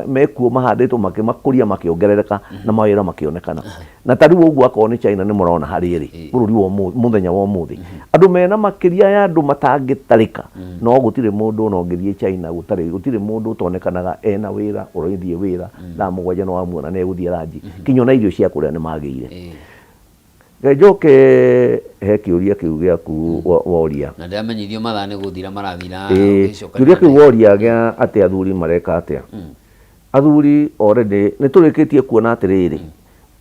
Speaker 2: mekuo mahandĩtwo makĩmakũria makĩongerereka na mawĩra makĩonekana. Na ta rĩu ũguo akorwo nĩ China nĩ mũrona harĩa ĩrĩ bũrũri wa mũthenya wa ũmũthĩ andũ mena makĩria ya andũ matangĩtarĩka no gũtirĩ mũndũ ona ũngĩthiĩ China gũtarĩ gũtirĩ mũndũ ũtonekanaga ena wĩra ũrathiĩ wĩra thaa 7 nĩ wamuona nĩ egũthiĩ ranji kinya ona irio cia kũrĩa nĩ magĩire. Reke njoke he kĩũria kĩu gĩaku woria.
Speaker 1: Na ndĩramenyithio mathaa nĩ gũthira marathira.
Speaker 2: Ĩĩ,
Speaker 1: ũgĩcoka
Speaker 2: kĩũria kĩu woria gĩa atĩ athuri mareka atĩa. Athuri already nĩ tũrĩkĩtie kuona atĩrĩrĩ,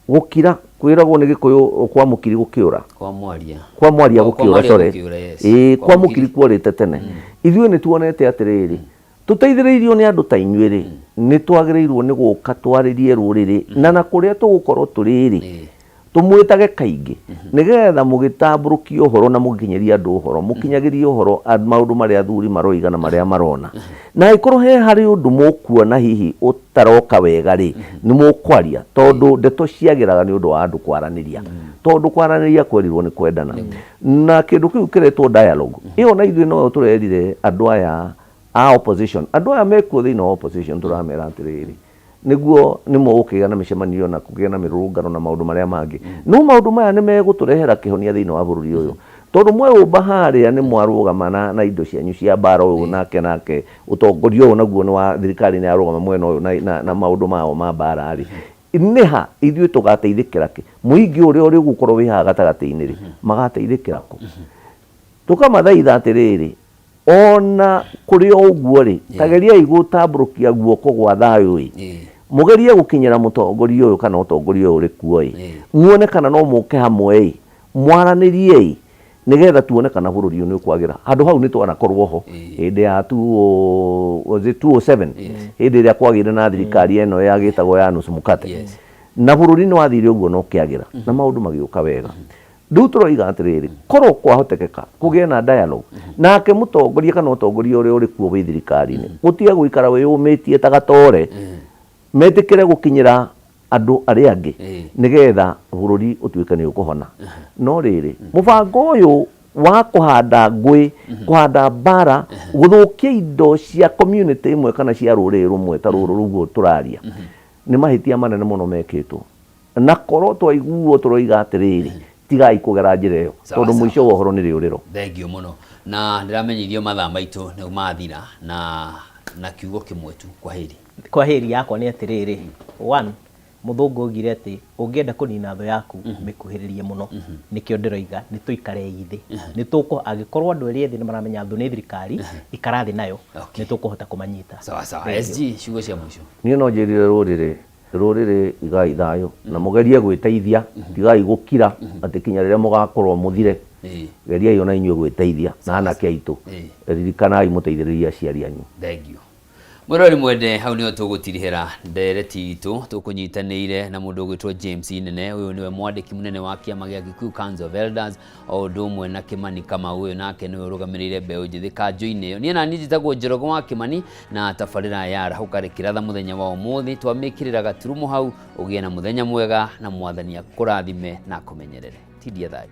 Speaker 2: gũkira kwĩragwo nĩ Gĩkũyũ kwa mũkiri gũkĩũra.
Speaker 1: Kwa mwaria.
Speaker 2: Kwa mwaria
Speaker 1: Kwa
Speaker 2: gũkĩũra,
Speaker 1: mwaria
Speaker 2: sorry.
Speaker 1: gũkĩũra, yes.
Speaker 2: Ĩĩ,
Speaker 1: Kwa
Speaker 2: kwa
Speaker 1: mũkiri.
Speaker 2: mũkiri kuorĩte tene. Ithuĩ nĩ tuonete atĩrĩrĩ, Tũteithĩrĩirio nĩ andũ ta inyuĩ-rĩ, nĩ twagĩrĩirwo nĩ gũka twarĩrie rũrĩrĩ na na kũrĩa tũgũkorwo tũrĩ-rĩ, tũmwĩtage kaingĩ nĩgetha mũgĩtambũrũkie ũhoro na mũgĩkinyĩrie andũ ũhoro, mũkinyagĩrie ũhoro maũndũ marĩa athuri maroiga na marĩa marona. Na angĩkorwo he harĩ ũndũ mũkuona hihi ũtaroka wega-rĩ, nĩ mũkwaria tondũ ndeto ciagĩraga nĩ ũndũ wa andũ kwaranĩria. Tondũ kwaranĩria kwerirwo nĩ kwendana. Na kĩndũ kĩu kĩretwo dialogue, ĩyo na ithuĩ noyo tũrerire andũ aya a opposition, andũ aya mekuo thĩinĩ wa opposition tũramera atĩrĩrĩ, nĩguo nĩ mũgũkĩgĩa na mĩcemanio na kũgĩa na mĩrũrũngano na maũndũ marĩa mangĩ, no maũndũ maya nĩ megũtũrehera kĩhonia thĩinĩ wa bũrũri ũyũ, tondũ mweyũmba harĩa nĩ mwarũgama na indo cianyu cia mbara ũyũ nake nake ũtongoria ũyũ naguo nĩ wa thirikari nĩ yarũgama mwena ũyũ na maũndũ mao ma mbara rĩ, nĩ ha ithuĩ tũgateithĩkĩra kĩ? Mũingĩ ũrĩa ũrĩ gũkorwo wĩ haha gatagatĩ-inĩ rĩ, magateithĩkĩra kũ? Tũkamathaitha atĩrĩrĩ, Ona kũrĩ o ũguo-rĩ, ta geriai gũtambũrũkia guoko gwa thayũ-ĩ, mũgerie gũkinyĩra mũtongoria ũyũ kana ũtongoria ũyũ ũrĩ kuo-ĩ, muone kana no mũke hamwe-ĩ, mwaranĩrie-ĩ, nĩgetha tuone kana bũrũri ũyũ nĩ ũkwagĩra. Handũ hau nĩ twanakorwo ho hĩndĩ ya was it 207 hĩndĩ ĩrĩa kwagĩire na thirikari ĩno yagĩtagwo ya nusu mkate, na bũrũri nĩ wathire ũguo na ũkĩagĩra na maũndũ magĩũka wega. Rĩu tũroiga atĩrĩrĩ, korwo kwahotekeka kũgĩe na dialogue nake mũtongoria kana ũtongoria ũrĩa ũrĩ kuo wĩ thirikari-inĩ, gũtige gũikara wĩyũmĩtie ta gatore, metĩkĩre gũkinyĩra andũ arĩa angĩ nĩgetha bũrũri ũtuĩke nĩ ũkũhona. No rĩrĩ, mũbango ũyũ wa kũhanda ngũĩ, kũhanda mbara, gũthũkia indo cia community ĩmwe kana cia rũrĩrĩ rũmwe ta rũrũ ũguo tũraria, nĩ mahĩtia manene mũno mekĩtwo. Na korwo twaiguo tũroiga atĩrĩrĩ, tigai kũgera njĩra ĩyo,
Speaker 1: Sawa,
Speaker 2: tondũ
Speaker 1: sawa.
Speaker 2: mũico wa ũhoro nĩ rĩũrĩro.
Speaker 1: Thengio mũno. Na ndĩramenyithio mathaa maitũ nĩ mathira na na kiugo kĩmwe tu, kwaheri.
Speaker 3: Kwaheri yakwa nĩ atĩrĩrĩ, one, mũthũngũ augire atĩ ũngĩenda kũnina thũ yaku mĩkuhĩrĩrie mũno. Nĩkĩo ndĩroiga nĩ tũikarei thĩ. Nĩ tũkũ, angĩkorwo andũ erĩ ethĩ nĩ maramenya thũ nĩ thirikari, ikara thĩ nayo,
Speaker 1: Okay.
Speaker 3: nĩ tũkũhota kũmanyita.
Speaker 1: Sawa sawa.
Speaker 3: Thengiũ.
Speaker 1: SG, ciugo cia mũico.
Speaker 2: Niĩ no njĩrire rũrĩrĩ Rũrĩrĩ igai thayũ na mũgerie gwĩteithia, tigai gũkira atĩ kinya rĩrĩa mũgakorwo mũthire. Geriai ona inyuĩ gwĩteithia na anake aitũ. Ririkanai mũteithĩrĩrie aciari anyu.
Speaker 1: Thengiũ. Mwĩroreri mwende, hau nĩho tũgũtirihĩra ndereti itũ tũkũnyitanĩire na mũndũ ũgwĩtwo James Inene. Ũyũ nĩwe mwandĩki mũnene wa kĩama gĩa Kikuyu Council of Elders, o ũndũ ũmwe na Kĩmani Kamau, ũyũ nake nĩwe ũrũgamĩrĩire mbeũ njĩthĩ kanjũ-inĩ ĩyo. Niĩ naniĩ njĩtagwo Njoroge wa Kĩmani, na tabarĩra ya Arahũka Rĩkĩratha mũthenya wa ũmũthĩ twamĩkĩrĩra gaturumo hau. Ũgĩe na mũthenya mwega na Mwathani akũrathime na akũmenyerere. Tindia thayũ.